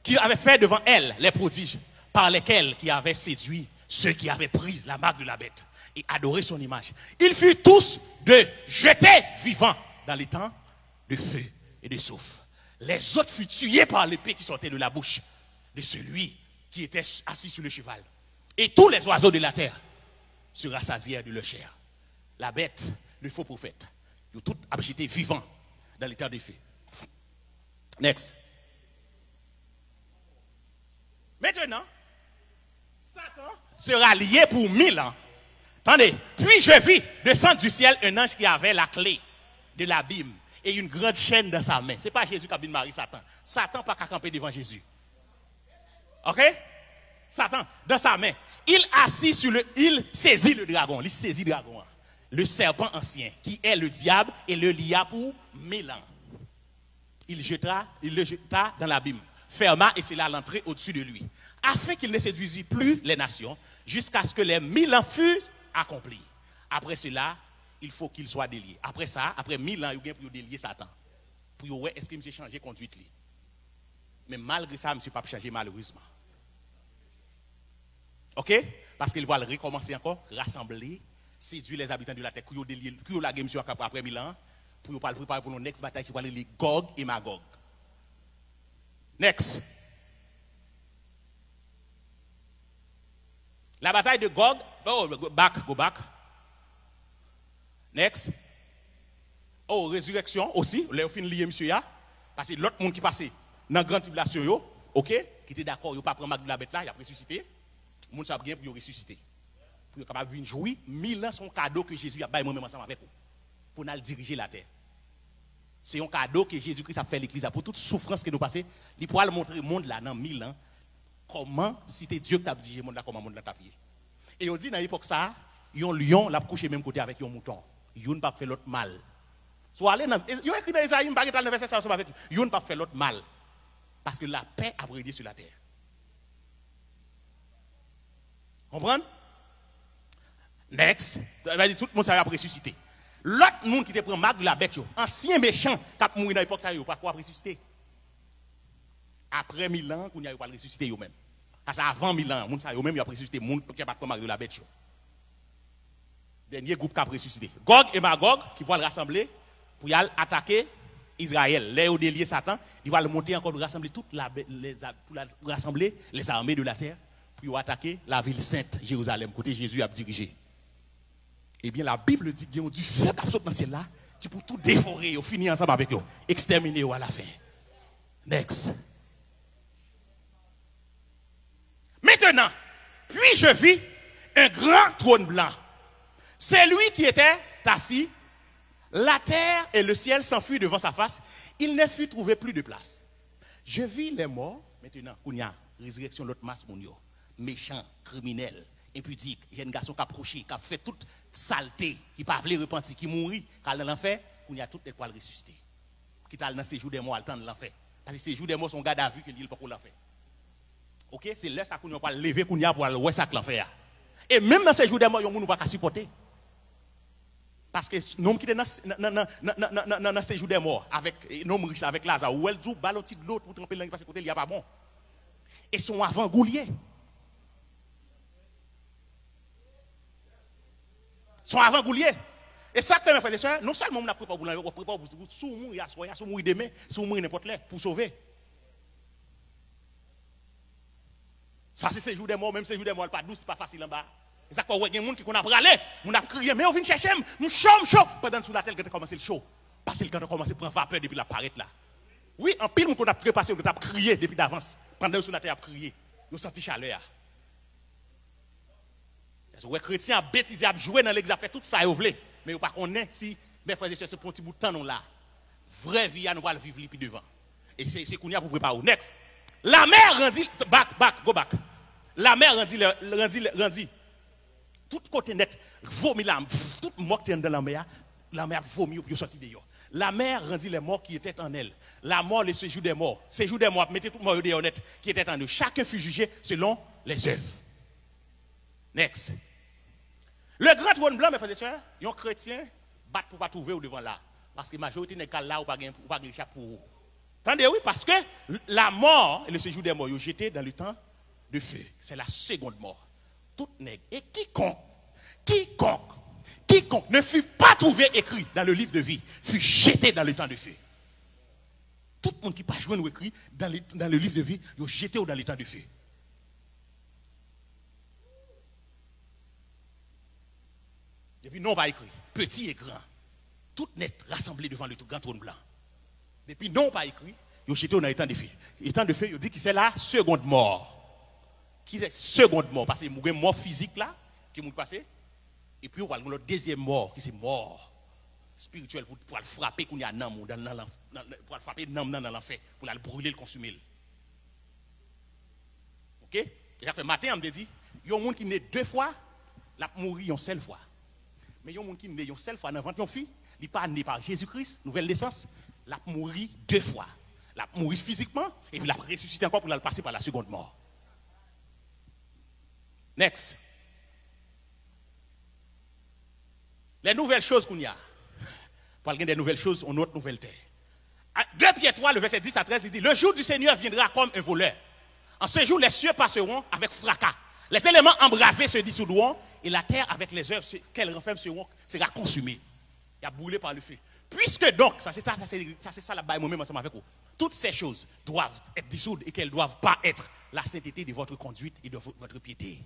qui avait fait devant elle les prodiges par lesquels qui avait séduit ceux qui avaient pris la marque de la bête et adoré son image. Ils furent tous deux jetés vivants dans l'étang de feu et de soufre. Les autres furent tués par l'épée qui sortait de la bouche de celui qui était assis sur le cheval. Et tous les oiseaux de la terre se rassasièrent de leur chair. La bête, le faux prophète, yo tout ap jete vivan dans l'étang de feu. Next. Maintenant, Satan sera lié pour mille ans. Attendez. Puis je vis descendre du ciel un ange qui avait la clé de l'abîme et une grande chaîne dans sa main. Se pa Jezi k ap vin mare Satan. Satan pa ka kanpe devan Jezi. Ok? Satan, dans sa main. Il assit sur le, il saisit le dragon. Li sezi dragon an. Le serpent ancien, qui est le diable, et le lia pour mille ans. Il jeta, il le jeta dans l'abîme, ferma et scella l'entrée au-dessus de lui, afin qu'il ne séduisît plus les nations, jusqu'à ce que les mille ans fussent accomplis. Après cela, il faut qu'il soit délié. Apre sa, apre mil an, yo gen pou yo delye Satan. Pou yo wè èske misye chanje kondwit li. Men malgre sa, misye p ap chanje malerezman. Ok? Paske li pral rekòmanse ankò, rasanble, sedui les habitants de la terre, kou yo delye, kou yo lage misye apre, apre mil an, pou yo pral prepare pou yon next batay ki pral rele Gog e Magog. Next. La bataille de Gog, oh, go back, go back. Next. Oh, rezireksyon osi, lè yo fin liye misye a. Paske lòt moun ki pase nan gran triblasyon yo, ok, ki te dakò yo pa pran mak de la bèt la, y ap resisite. Moun sa ap gen pou yo resisite. Pou yo kapab vin jwi, mil an se yon kado ke Jezi ap bay mwen menm ansanm avèk ou. Pou n al dirije latè. Se yon kado ke Jezi Kris ap fè legliz la. Pou tout soufrans ke nou pase, li pral montre mond la nan mil an kòman, si te Dye k t ap dirije mond la, kòman mond la t ap ye. E yo di nan epòk sa a, yon lyon l ap kouche menm kote avèk yon mouton. Youn p ap fè lòt mal. Si w ale nan, yo ekri nan Ezayi, m pa gentan al nan vèsè sa ansanm avèk, youn p ap fè lòt mal. Paske lapè ap renye sou latè. Konprann? Next. Sa vle di tout moun sa yo ap resisite. Lòt moun ki te pran mak de la bèt yo, ansyen mechan k ap mouri nan epòk sa yo, yo pako ap resisite. Apre mil an, kounye a yo pral resisite yo menm. Sa se avan mil an, moun sa yo menm yo ap resisite, moun ki pa t pran mak de la bèt yo. Dènye gwoup k ap resisite. Gòg e Magòg ki pral rasanble pou y al atake Izrayèl. Lè yo delye Satan, li pral monte ankò pou rasanble tout la, les, pou la, rasanble les armées de la terre pou yo atake lavil sent, Jerizalèm, kote Jezi ap dirije. Ebyen, la Bible di gen yon dife k ap sot nan syèl la ki pou tou devore yo, fini ansanm avèk yo, ekstèmine yo alafen. Next. Maintenant, puis je vis un grand trône blanc. Celui qui était assis, la terre et le ciel s'enfuirent devant sa face, il ne fut trouvé plus de place. Je vis les morts, maintenant, kounye a, rezirèksyon lòt mas moun yo, mechan, kriminèl, enpidik, jèn gason k ap kouche, k ap fè tout salte, ki pa vle repanti, ki mouri, k al nan lanfè, kounye a tout nèg pral resisite. Ki t al nan sejou dè mò, al tann lanfè. Paske sejou dè mò se yon gadavi ke li ye, li poko lanfè. Oke, se lè sa kounye a pral leve kounye a pou al wè sa k lanfè a. E menm nan sejou dè mò, yon moun ou pa ka sipòte. Paske nonm ki te nan, nan, nan sejou dè mò avèk, e, nonm rich la avèk Laza, ou wè l di w ba l yon ti dlo pou tranpe l nan, paske kote l ye a pa bon. E se yon avangou l ye. Se yon avangou l ye. E sa k fè, mè frè e sè, non sèlman moun ap prepare w pou lanmò, w ap prepare w pou, si w mouri aswè a, si w mouri demen, si w mouri nenpòt lè, pou w sove. Sa se sejou dè mò, menm sejou dè mò, l pa dous, li pa fasil anba. E sa k fè w wè gen moun ki konn ap rale, moun ap kriye, men yo vin chèche m, m cho, m cho. Pandan l sou latè, l gentan kòmanse l cho. Paske l gentan kòmanse pran vapè depi l ap parèt la. Wi, anpil moun konn ap trepase, yo gentan ap kriye depi davans. Pandan yo sou latè, y ap kriye. Yo santi chalè a. Ou wè kretyen ap betize, ap jwe nan legliz, ap fè tout sa yo vle. Men yo pa konnen si, mè frè e sè, se pou yon ti bout tan nou la. Vrè vi a, nou pral viv li pi devan. E se, se kounye a pou prepare w. Next. La mer rendit, back, back, go back. La mer rendit, le- rendit, le- rendit. Tout kote nèt, vomi la, tout mò ki te anndan lanmè a, lanmè ap vomi yo pou yo sòti deyò. La mer rendit les morts qui étaient en elle. La mort, le séjour des morts. Sejou dè mò ap mete tout mò yo deyò nèt, qui étaient en eux. Chacun fut jugé selon les œuvres. Next. Le grand trône blanc, mè frè e sè, yon kretyen bat pou pa twouve w devan la. Paske majorite nèg k al la, ou pa gen, ou pa gen chak pou ou. Tande, wi, paske la mort et le séjour des morts, yo jete dans le temps de feu. C'est la seconde mort. Tout nèg, et quiconque, quiconque, quiconque ne fut pas trouvé écrit dans le livre de vie fut jeté dans le temps de feu. Tout moun ki pa jwenn ou ekri dans le, dans le livre de vie, yo jete w dans le temps de feu. Depi non w pa ekri, peti e gran, tout nèt rasanble devan le gran twòn blan. Depi non w pa ekri, yo jete w nan etan de fe. Etan de fe, yo di ki se la segond mò. Ki se segond mò? Paske ou gen mò fizik la, ke moun pase, epi ou pral gen lòt dezyèm mò, ki se mò espirityèl pou, pou al frape kounye a nanm ou, nan, nan, nan, nan, pou al frape nanm nan nan lanfè, pou l al brile l, konsime l. Oke? E sa fè maten an, m te di, yon moun ki ne de fwa, l ap mouri yon sèl fwa. Men yon moun ki ne yon sèl fwa nan vant yon fi, li pa ne pa Jezi Kris, nouvèl nesans, l ap mouri de fwa. L ap mouri fizikman, epi l ap resisite ankò pou l al pase pa la segond mò. Next. Les nouvelles choses kounye a. Pral gen de nouvèl choz, yon lòt nouvèl tè. A, deux Pierre trois, le verset dix à treize, li di, le jour du Seigneur viendra comme un voleur. En ce jour, les cieux passeront avec fracas. Les éléments embrasés se dissoudront et la terre avec les œuvres se- qu'elle renferme seront, sera consumée. Y ap boule pa le feu. Puisque donc, sa se sa, sa se, sa se sa l ap bay mwen menm ansanm avèk ou. Toutes ces choses doivent être dissoutes et qu'elles doivent paraître la sainteté de votre conduite et de vo- votre piété.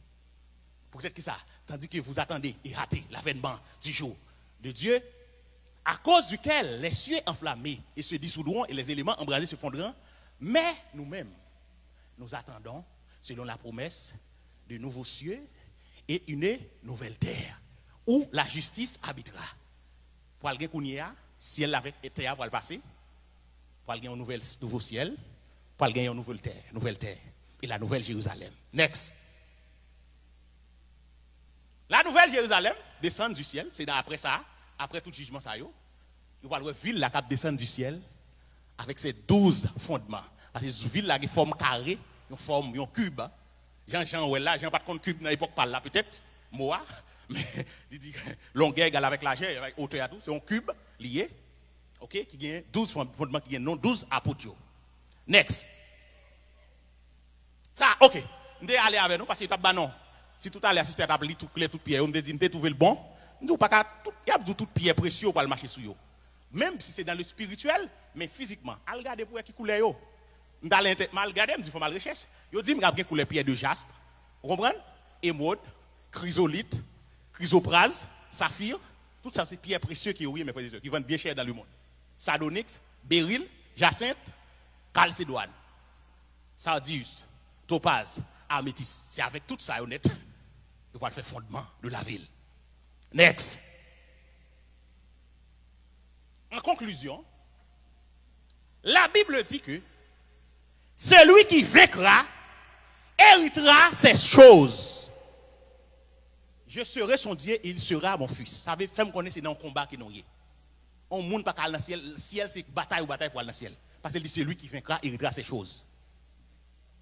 Poutèt ki sa, tandis que vous attendez et hâtez l'avènement du jour de Dieu, à cause duquel les cieux enflammés et se dissoudront et les éléments embrasés se fondront, mais nous-mêmes, nous attendons, selon la promesse, de nouveaux cieux et une nouvelle terre, où la justice habitera. Pral gen kounye a, syèl la avèk tè a pral pase, pral gen yon nouvèl, nouvo syèl, pral gen yon nouvèl tè, nouvèl tè, e la nouvèl Jerizalèm. Next. La nouvèl Jerizalèm desann du syèl, se nan apre sa, apre tout jijman sa yo, yo pral wè vil la k ap desann du syèl avèk se douz fondman. Paske vil la gen fòm kare, yon fòm, yon kib. Jan Jan wè l la, Jan pa t konn kib nan epòk pa l la petèt, mo a, men li di longè egal avèk lajè, avèk otè a tou, se yon kib li ye, oke, ki gen douz fon- fondman, ki gen non douz apot yo. Next. Sa, oke, m te ale avè nou, paske yo t ap ba non. Si toutalè a, sista t ap li tout koulè tout pyè yo, m te di, m te twouve l bon. M di, ou pa ka, tout, y ap di w tout pyè presye, ou pral mache sou yo. Menm si se dans le spirituel, men fizikman, al gade pou wè ki koulè yo. M t al ente- m al gade, m di fò m al rechèch. Yo di m ap gen koulè pyè de jasp, ou konprann? Emwòd, krizolit, krizopraz, Safir, tout sa se pyè presye ke yo ye, men frè e sè, ki vann byen chè dan lemonn. Sardonyx, beril, jacinthe, chalcédoine, sardius, topaz, améthyste. Se avèk tout sa yo nèt yo pral fè fondman de lavil. Next. En conclusion, la Bible dit que celui qui vaincra héritera ces choses. Je serai son Dieu et il sera mon fils. Sa vle fè m konnen se nan yon konba ke nou ye. Yon moun pa ka al nan syèl, syèl se batay ou batay pou al nan syèl. Paske li di celui qui vaincra héritera ces choses.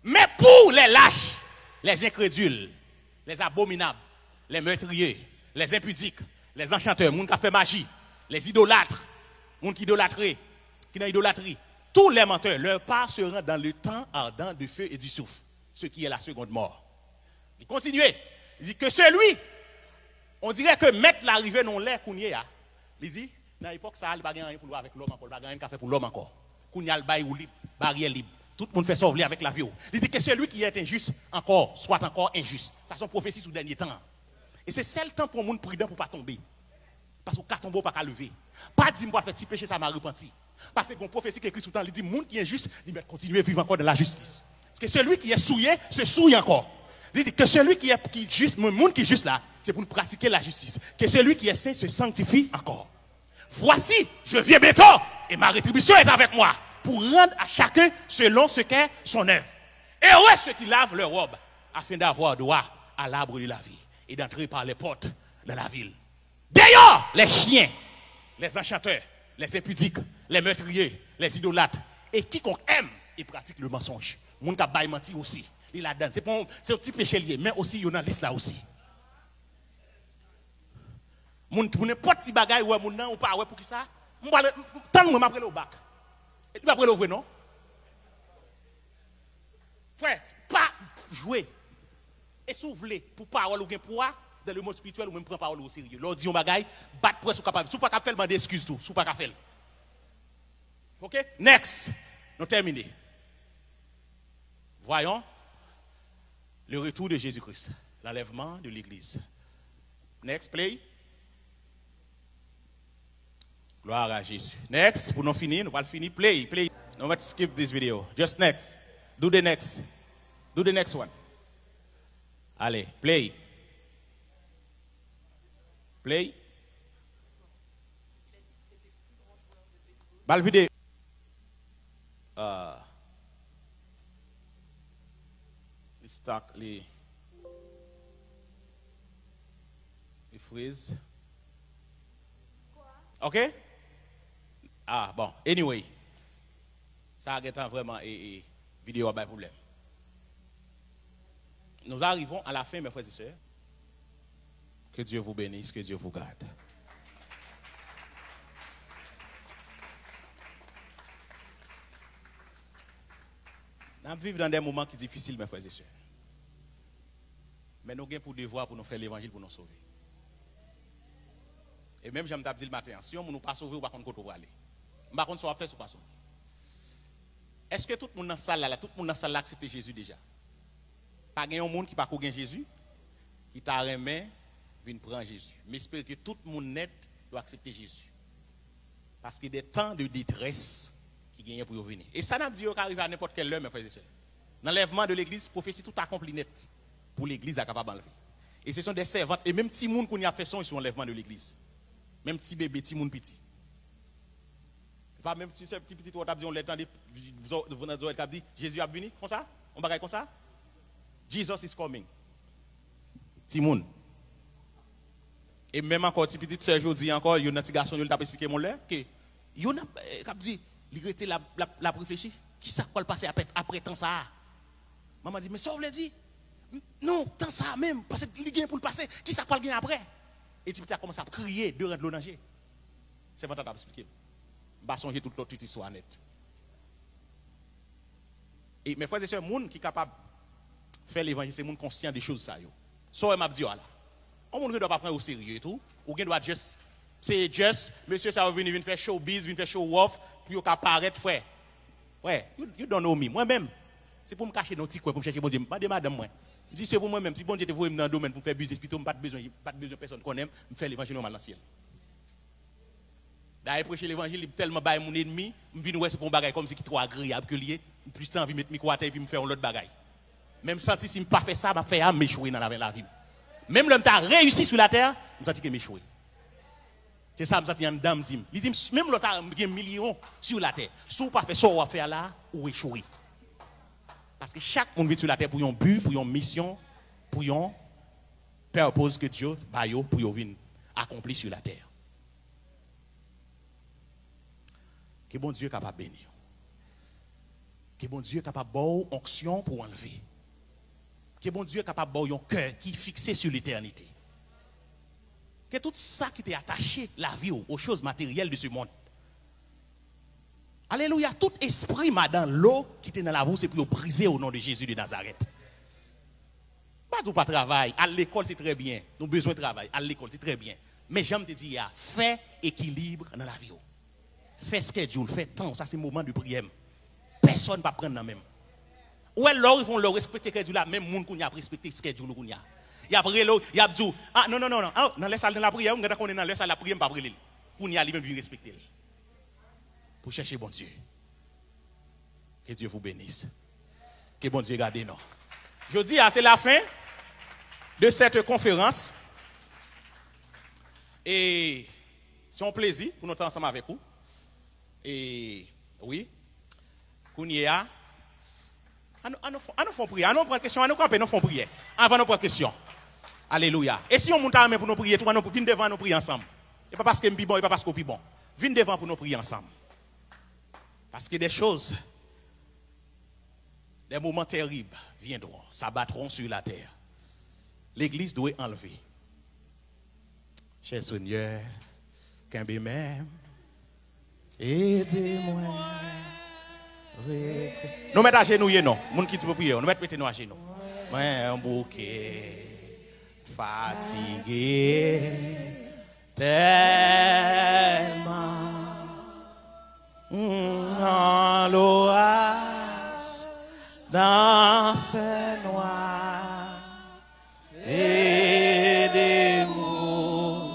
Mais pour les lâches, les incrédules, les abominables, les meurtriers, les impudiques, les enchanteurs, moun k ap fè maji, les idolâtres, moun ki idolatre, ki nan idolatri, tous les menteurs, leur part sera dans le temps ardent de feu et du soufre, ce qui est la seconde mort. Li kontinye, li di que celui, on dirait que mèt la rive nan yon lè kounye a, li di, nan epòk sa a, li pa gen anyen pou l wè avèk lòm ankò, li pa gen anyen li ka fè pou lòm ankò. Kounye a, l bay ou lib, baryè lib. Tout moun fè sa w vle avèk lavi w. Li di que celui qui est injuste encore soit encore injuste. Sa se yon pwofesi sou dènye tan an. E se sèl tan pou yon moun pridan pou pa tonbe. Paske w ka tonbe, w pa ka leve. Pa di m pral fè ti peche sa, m a repanti. Paske gen yon pwofesi ki ekri sou tan, li di moun ki enjis, li mèt kontinye viv ankò nan lajistis. Que celui qui est souillé se souille encore. Li di que celui qui est qui juste, moun, moun ki jis la, se pou n pratike lajistis. Que celui qui est saint se sanctifie encore. Voici, je viens bientôt, et ma rétribution est avec moi, pour rendre à chacun selon ce qu'est son œuvre. Heureux ceux qui lavent leur robe, afin d'avoir droit à l'arbre de la vie et d'entrer par les portes de la ville. Dehors, les chiens, les enchanteurs, les impudiques, les meurtriers, les idolâtres, et quiconque aime et pratique le mensonge. Moun k ap bay manti osi, li ladan. Se pa yon, se yon ti peche li ye, men osi yo nan lis la osi. Moun, pou nenpòt ti bagay, ou wè moun nan, ou pa wè poukisa. M pral, tann mwen, m ap rele w back. Li p ap rele w vre non. Frè, pa jwe. E si w vle pou pawòl ou gen pwa, dans le monde spirituel, ou menm pran pawòl ou oserye. Lè w di yon bagay, bat près ou kapab. Si w pa ka fè l, mande eskiz tou, si w pa ka fè l. Ok? Next. Nou tèmine. Voyons le retour de Jésus-Christ, l'enlèvement de l'église. Next, play. Gloire à Jésus. Next, pou nou fini, nou pral fini. Play, play. Nou mèt skip this video. Just next. Do the next. Do the next one. Ale, play. Play. Bal vide. Ah. Li stuck, li, li freeze. Ok? Ah, bon. Anyway. Sa a gentan vrèman, e, e, videyo a bay pwoblèm. Nous arrivons à la fin, mes frères et sœurs. Que Dieu vous bénisse, que Dieu vous garde. N ap viv nan de moman ki difisil, mes frères et sœurs. Men nou gen pou devwa pou nou fè levanjil pou nou sove. E menm jan m t ap di l maten an, si yon moun ou pa sove, ou pa konn kote w prale. M pa konn sa w ap fè si w pa sove. Èske tout moun nan sal la, la, tout moun nan sal la aksepte Jezi deja? Pa gen yon moun ki pako gen Jezi, ki ta renmen vin pran Jezi. M espere ke tout moun nèt yo aksepte Jezi. Paske de tan de detrès ki genyen pou yo vini. E sa n ap di yo ka rive a nenpòt kèl lè, mes frères et sœurs. Nan lèvman de legliz, pwofesi tout akonpli nèt pou legliz la kapab anlve. E se son de sèvant, e menm timoun kounye a ap fè sonj sou anlèvman de legliz. Menm ti bebe, timoun piti. E pa menm ti, se ti pitit ou t ap di yon lè tande, nan zòrèy k ap di, Jezi ap vini, konsa? Yon bagay konsa? Jesus is coming. Timoun. E menm ankò, ti pitit sè jodi ankò, youn nan ti gason yo, li t ap esplike m yon lè, ke youn ap, eh, k ap di, li rete l ap, l ap, l ap reflechi, kisa k pral pase apre, apre tan sa a? Manman di, men sa w vle di? Non, tan sa a menm, paske li gen pou l pase, kisa k pral gen apre? E ti pitit la kòmanse ap kriye, de rad dlo nan je. Sèvant la t ap esplike m. M pa sonje tout lòt, tout istwa nèt. E, men frè e sè, moun ki kapab fè levanjil, se moun konsyan de choz sa yo. Sa w wè m ap di w a la. Yon moun gen dwa pa pran yo serye tou. Ou gen dwa just, se just, mesye sa yo vini, vin fè showbiz, vin fè show off, pou yo ka parèt, frè. Frè, you, you don't know me. Mwen menm, Se pou m kache nan yon ti kwen pou m chèche Bondye. M mande madanm mwen. M di, se pou mwen menm, si Bondye te voye m nan domèn pou m fè biznis pito, m pa t bezwen, pa t bezwen pèsonn konnen m, m fè levanjil, mwen m al nan syèl. Dayè, preche levanjil, li tèlman bay moun enmi, m vin wè se pa yon bagay kòmsi ki twò agreyab ke l ye, m plis te anvi met mikwo atè epi m fè yon lòt bagay. Men m santi si m pa fè sa m ap fè a, m echwe nan lavi, lavi m. Menm lè m ta reyisi sou latè, m santi ke m echwe. Se sa m santi anndan m di m. Li di m, menm lè w ta gen milyon sou latè, si w pa fè sa w ap fè a la, ou echwe. Paske chak moun vin sou latè pou yon bi, pou yon misyon, pou yon purpose ke Dye ba yo pou yo vin akonpli sou latè. Ke Bondye kapab beni w. Ke Bondye kapab ba w onksyon pou w anlve. Ke Bondye kapab ba w yon kè ki fikse sou letènite. Ke tout sa ki te atache lavi w aux choses matérielles de ce monde. Alelouya, tout espri madan lo ki te nan lavi w, se pou yo brize au nom de Jésus de Nazareth. Pa di w pa travay, al lekòl se trè byen. Nou bezwen travay, al lekòl se trè byen. Men jan m te di a, fè ekilib nan lavi w. Fè schedule, fè tan w, sa se moman de priyè m. Pèsonn p ap pran nan men m. Ou wè lè w rive yon lè w respekte schedule la, menm moun kounye a ap respekte schedule ou kounye a. Y ap rele w, y ap di w, ah, non, non, non, non, ah, nan lè sa l nan lapriyè, wi, m gentan konnen nan lè sa l ap priye, m p ap rele l. Kounye a li menm vin respekte l. Pou chèche Bondye. Que Dieu vous bénisse. Ke Bondye gade nou. Jodi a, se lafen de cette conférence. E se yon plezi pou nou te ansanm avèk ou. E wi, kounye a, an nou, an nou fè, an nou fè yon priyè. An nou pran kesyon, an nou kanpe, nou fè yon priyè. Anvan nou pran kesyon. Alelouya. E si yon moun ta renmen pou nou priye tou, an nou vin devan, an nou priye ansanm. E pa paske m pi bon, e pa paske w pi bon. Vin devan pou nou priye ansanm. Parce que des choses, des moments terribles viendront, s'abattront sur la terre. Legliz dwe anlve. Chè Senyè, kenbe men m, ede mwen rete. Nou mèt ajenouye non. Moun ki pou priye, nou mèt mete nou ajenou. Mwen bouke, fatige, tèlman nan loraj, nan fènwa, ede m ou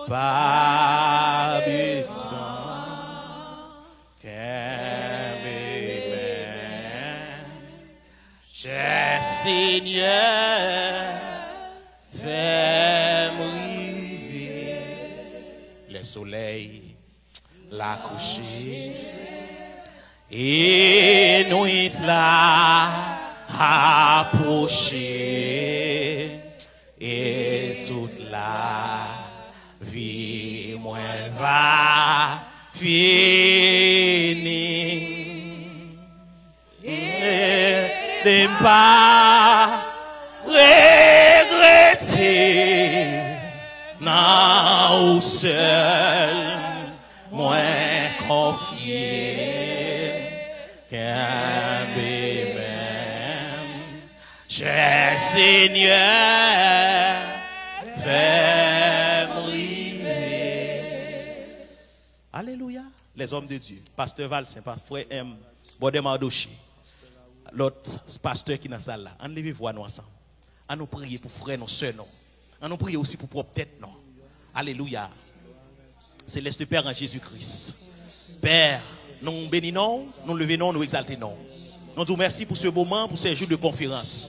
pa bezwen kenbe men. Chè Senyè, fè m rive. Lè solèy la kouche e nwit la apwoche, e tout lavi mwen va fini. Ede m pa regrete, nan ou sèl mwen konfye. Kenbe men m, chè Senyè, fè m rive. Alelouya. Les hommes de Dieu, pastè Valcin, pa frè M, brother Mardoché, lòt pastè ki nan sal la, ann leve vwa nou ansanm. Ann nou priye pou frè nou, sè nou. Ann nou priye osi pou pwòp tèt nou. Alelouya. Céleste Père en Jésus-Christ. Pè, nou beni non w, nou leve non w, nou egzalte non w. Nou di w mèsi pou se moman, pou se jou de konferans.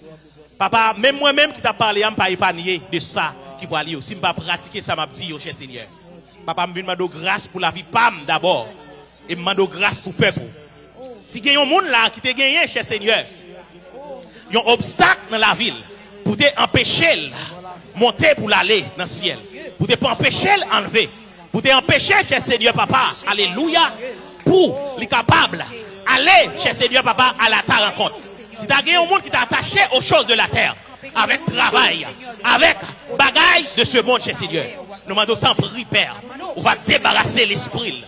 Papa, menm mwen menm ki t ap pale a, m pa epanye de sa ki pral yo, si m pa pratike sa m ap di yo, chè Senyè. Papa, m vin mande w gras pou lavi pa m dabò, e m mande w gras pou pèp ou. Si gen yon moun la ki te genyen, chè Senyè, yon obstak nan lavi l pou te anpeche l monte pou l ale nan syèl, pou te anpeche l anlve, pou te anpeche, chè Senyè Papa, alelouya, pou li kapab ale, chè Senyè Papa, à ta rencontre. Si ta gen yon moun ki ta atache aux choses de la terre, avèk travay, avèk bagay de ce monde, chè Senyè, nou mande w tanpri, Pè, ou va debarase lespri l.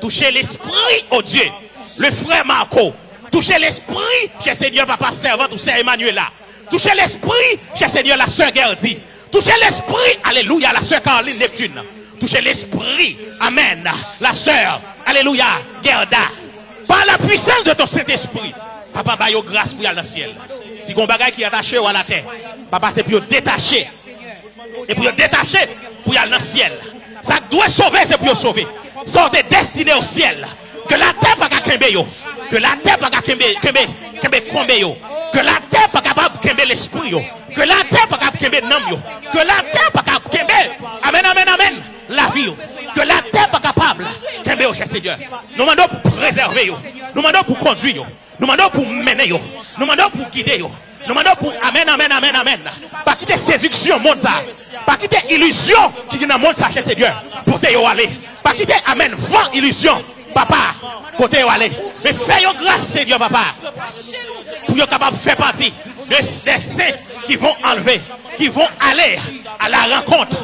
Touche lespri, o Dye, le frè Marco. Touche lespri, chè Senyè, papa, sèvant ou sè Emmanuela. Touche lespri, chè Senyè, la sè Gerdy. Touche lespri, alelouya, la sè Carline Neptune. Touche lespri, amèn, la sè, alelouya, Gerda. Par la puissance de ton Saint-Esprit, Papa, ba yo gras pou y al nan syèl. Si gen yon bagay ki atache yo a latè, Papa, se pou yo detache. E pou yo detache, pou y al nan syèl. Sa k dwe sove, se pou yo sove. Sa w te destine o syèl. Ke latè pa ka kenbe yo. Ke latè pa ka kenbe, kenbe, kenbe, kenbe yo. Ke latè pa kapab kenbe lespri yo. Ke latè pa kapab kenbe nanm yo. Ke latè pa kapab kenbe, amèn, amèn, amèn, lavi yo. Ke latè pa kapab kenbe yo, chè Senyè. Nou mande w pou prezève yo. Nou mande w pou kondwi yo. Nou mande w pou mennen yo. Nou mande w pou gide yo. Nou mande w pou, amèn, amèn, amèn, amèn. Pa kite sediksyon mond sa. Pa kite ilizyon ki nan mond sa, chè Senyè, pote yo ale. Pa kite, amèn, van ilizyon, Papa, pote yo ale. Men fè yo gras, Senyè, Papa, pou yo kapab fè pati de, de sen ki vont anlve, ki vont ale a la rankont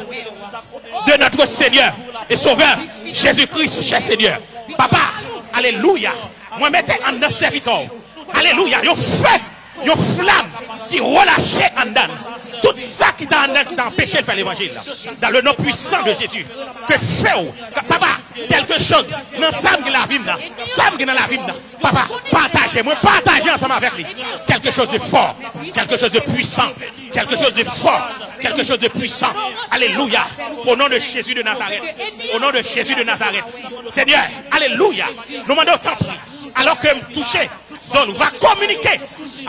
de notre Seigneur et Sauveur Jésus-Christ, chè Senyè. Papa, alelouya. Mwen mete anndan sèvitè w. Alelouya. Yon fè, yon flam ki relache anndan l. Tout sa ki ta anndan l, ki ta anpeche l fè levanjil. Dans le nom puissant de Jésus. Ke fè w, papa, kèlke choz nan sa m gen lavi m nan. Sa m gen nan lavi m nan. Papa, pataje. Mwen pataje ansanm avèk li. Quelque chose de fort. Quelque chose de puissant. Quelque chose de fort. Quelque chose de puissant. Alelouya. Au nom de Jésus de Nazareth. Au nom de Jésus de Nazareth. Senyè, alelouya. Nou mande w tanpri. Alò ke m touche don, nou va kominike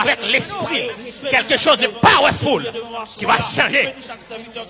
avèk lespri l. Quelque chose de powerful ki va chanje,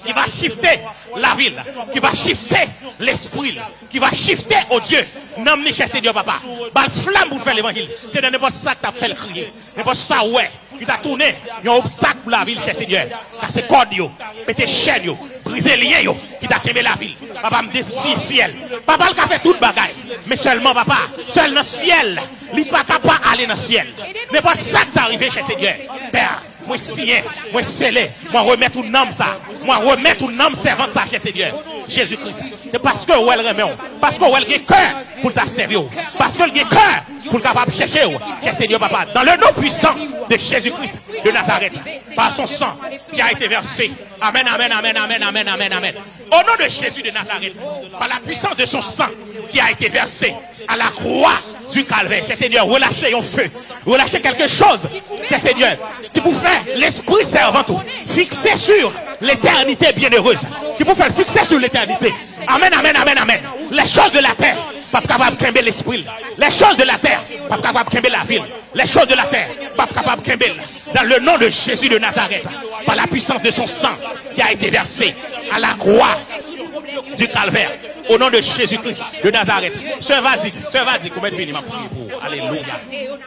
ki va shifte lavi l, ki va shifte lespri l, ki va shifte, o Dye, nanm li, chè Senyè, Papa. Ba l flam pou l fè levanjil. Se nan nenpòt sa k t ap fè l kriye, nenpòt sa w wè ki ta tounen yon obstak pou lavi l, chè Senyè. Kase kòd yo, pete chèn yo, brize lyen yo ki ta kenbe lavi l. Papa, m desi syèl. Papa, l ka fè tout bagay. Men sèlman, papa, sèl nan syèl, li pa ka pa ale nan syèl. Nenpòt sa k ta rive, chè Senyè. Pè, mwen siyen, mwen sele, mwen remèt ou nanm sa. Mwen remèt ou nanm sèvant sa, chè Senyè. Jezi Kris. Se paske w wè l renmen w. Paske w wè l gen kè pou l ta sèvi w. Paske l gen kè pou l kapab chèche w. Chè Senyè, papa, dans le nom puissant de Jésus-Christ de Nazareth, par son sang qui a été versé. Amen, amen, amen, amen, amen, amen, amen. Au nom de Jésus de Nazareth, par la puissance de son sang qui a été versé à la croix du Calvaire, chè Senyè, relache yon feu, relache quelque chose, chè Senyè, ki pou fè lespri sèvant ou fikse sur l'éternité bienheureuse, ki pou fè l fikse sur l'éternité. Amen, amen, amen, amen. Les choses de la terre p ap kapab kenbe lespri l. Les choses de la terre p ap kapab kenbe lavi l. Les choses de la terre p ap kapab kenbe l. Dans le nom de Jésus de Nazareth, par la puissance de son sang qui a été versé à la croix du Calvaire, au nom de Jésus-Christ de Nazareth. Sè Vadik, sè Vadik, ou mèt vini, m ap priye pou ou. Alelouya.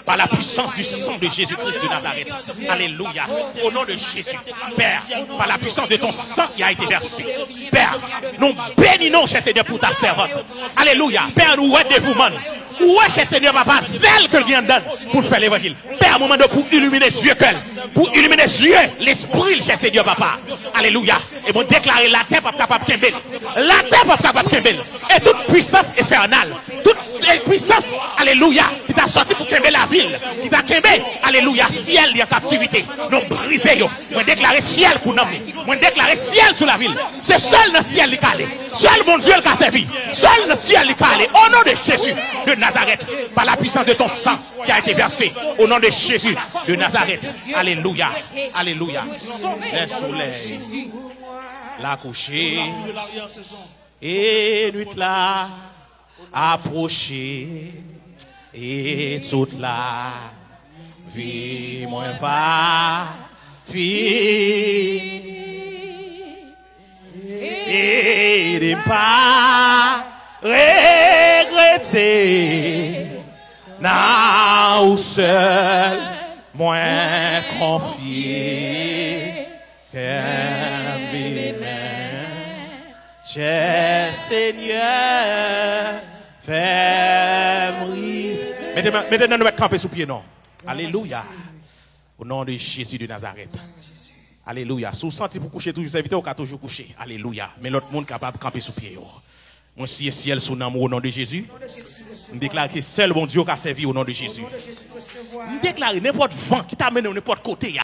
Par la puissance du sang de Jésus-Christ de Nazareth. Alelouya. Au nom de Jésus. Père, par la puissance de ton sang qui a été versé. Père, nou beni non, chè Senyè, pou ta sèvant. Alelouya. Pè, nou wè devouman l. Ou wè, chè Senyè, papa, zèl ke l gen anndan l pou l fè levanjil. Pè, mwen mande w pou ilimine zye kè l, pou ilimine zye lespri l, chè Senyè, papa. Alelouya. E mwen deklare latè p ap kapab kenbe l. Latè p ap kapab kenbe l. E tout pwisans enfènal, tout, e, pwisans, alelouya, ki ta sòti pou kenbe lavi l, ki ta kenbe, alelouya, syèl li an kaptivite, nou brize yo. Mwen deklare syèl pou nanm li. Mwen deklare syèl sou lavi l. Se sèl nan syèl li ka ale. Sèl Bondye l ka sèvi. Sèl nan syèl li ka ale. Au nom de Jésus de Nazareth, par la puissance de ton sang qui a été versé, au nom de Jésus de Nazareth. Alelouya. Alelouya. Lè solèy la kouche e nwit la apwoche, e tout lavi mwen va fini. Ede m pa regrete, nan ou sèl mwen konfye kè m. Chè Senyè, fè m rive. Mete, mete nan nou mèt kanpe sou pye nou. Alelouya. Au nom de Jésus de Nazareth. Alelouya. Si w santi pou kouche toujou, sèvitè, ou ka toujou kouche. Alelouya. Men lòt moun kapab kanpe sou pye yo. Mwen siye syèl sou nanm ou, o non de Jezi. M deklare ke sèl Bondye w ka sèvi, o non de Jezi. M deklare nenpòt van ki ta mennen w nenpòt kote a.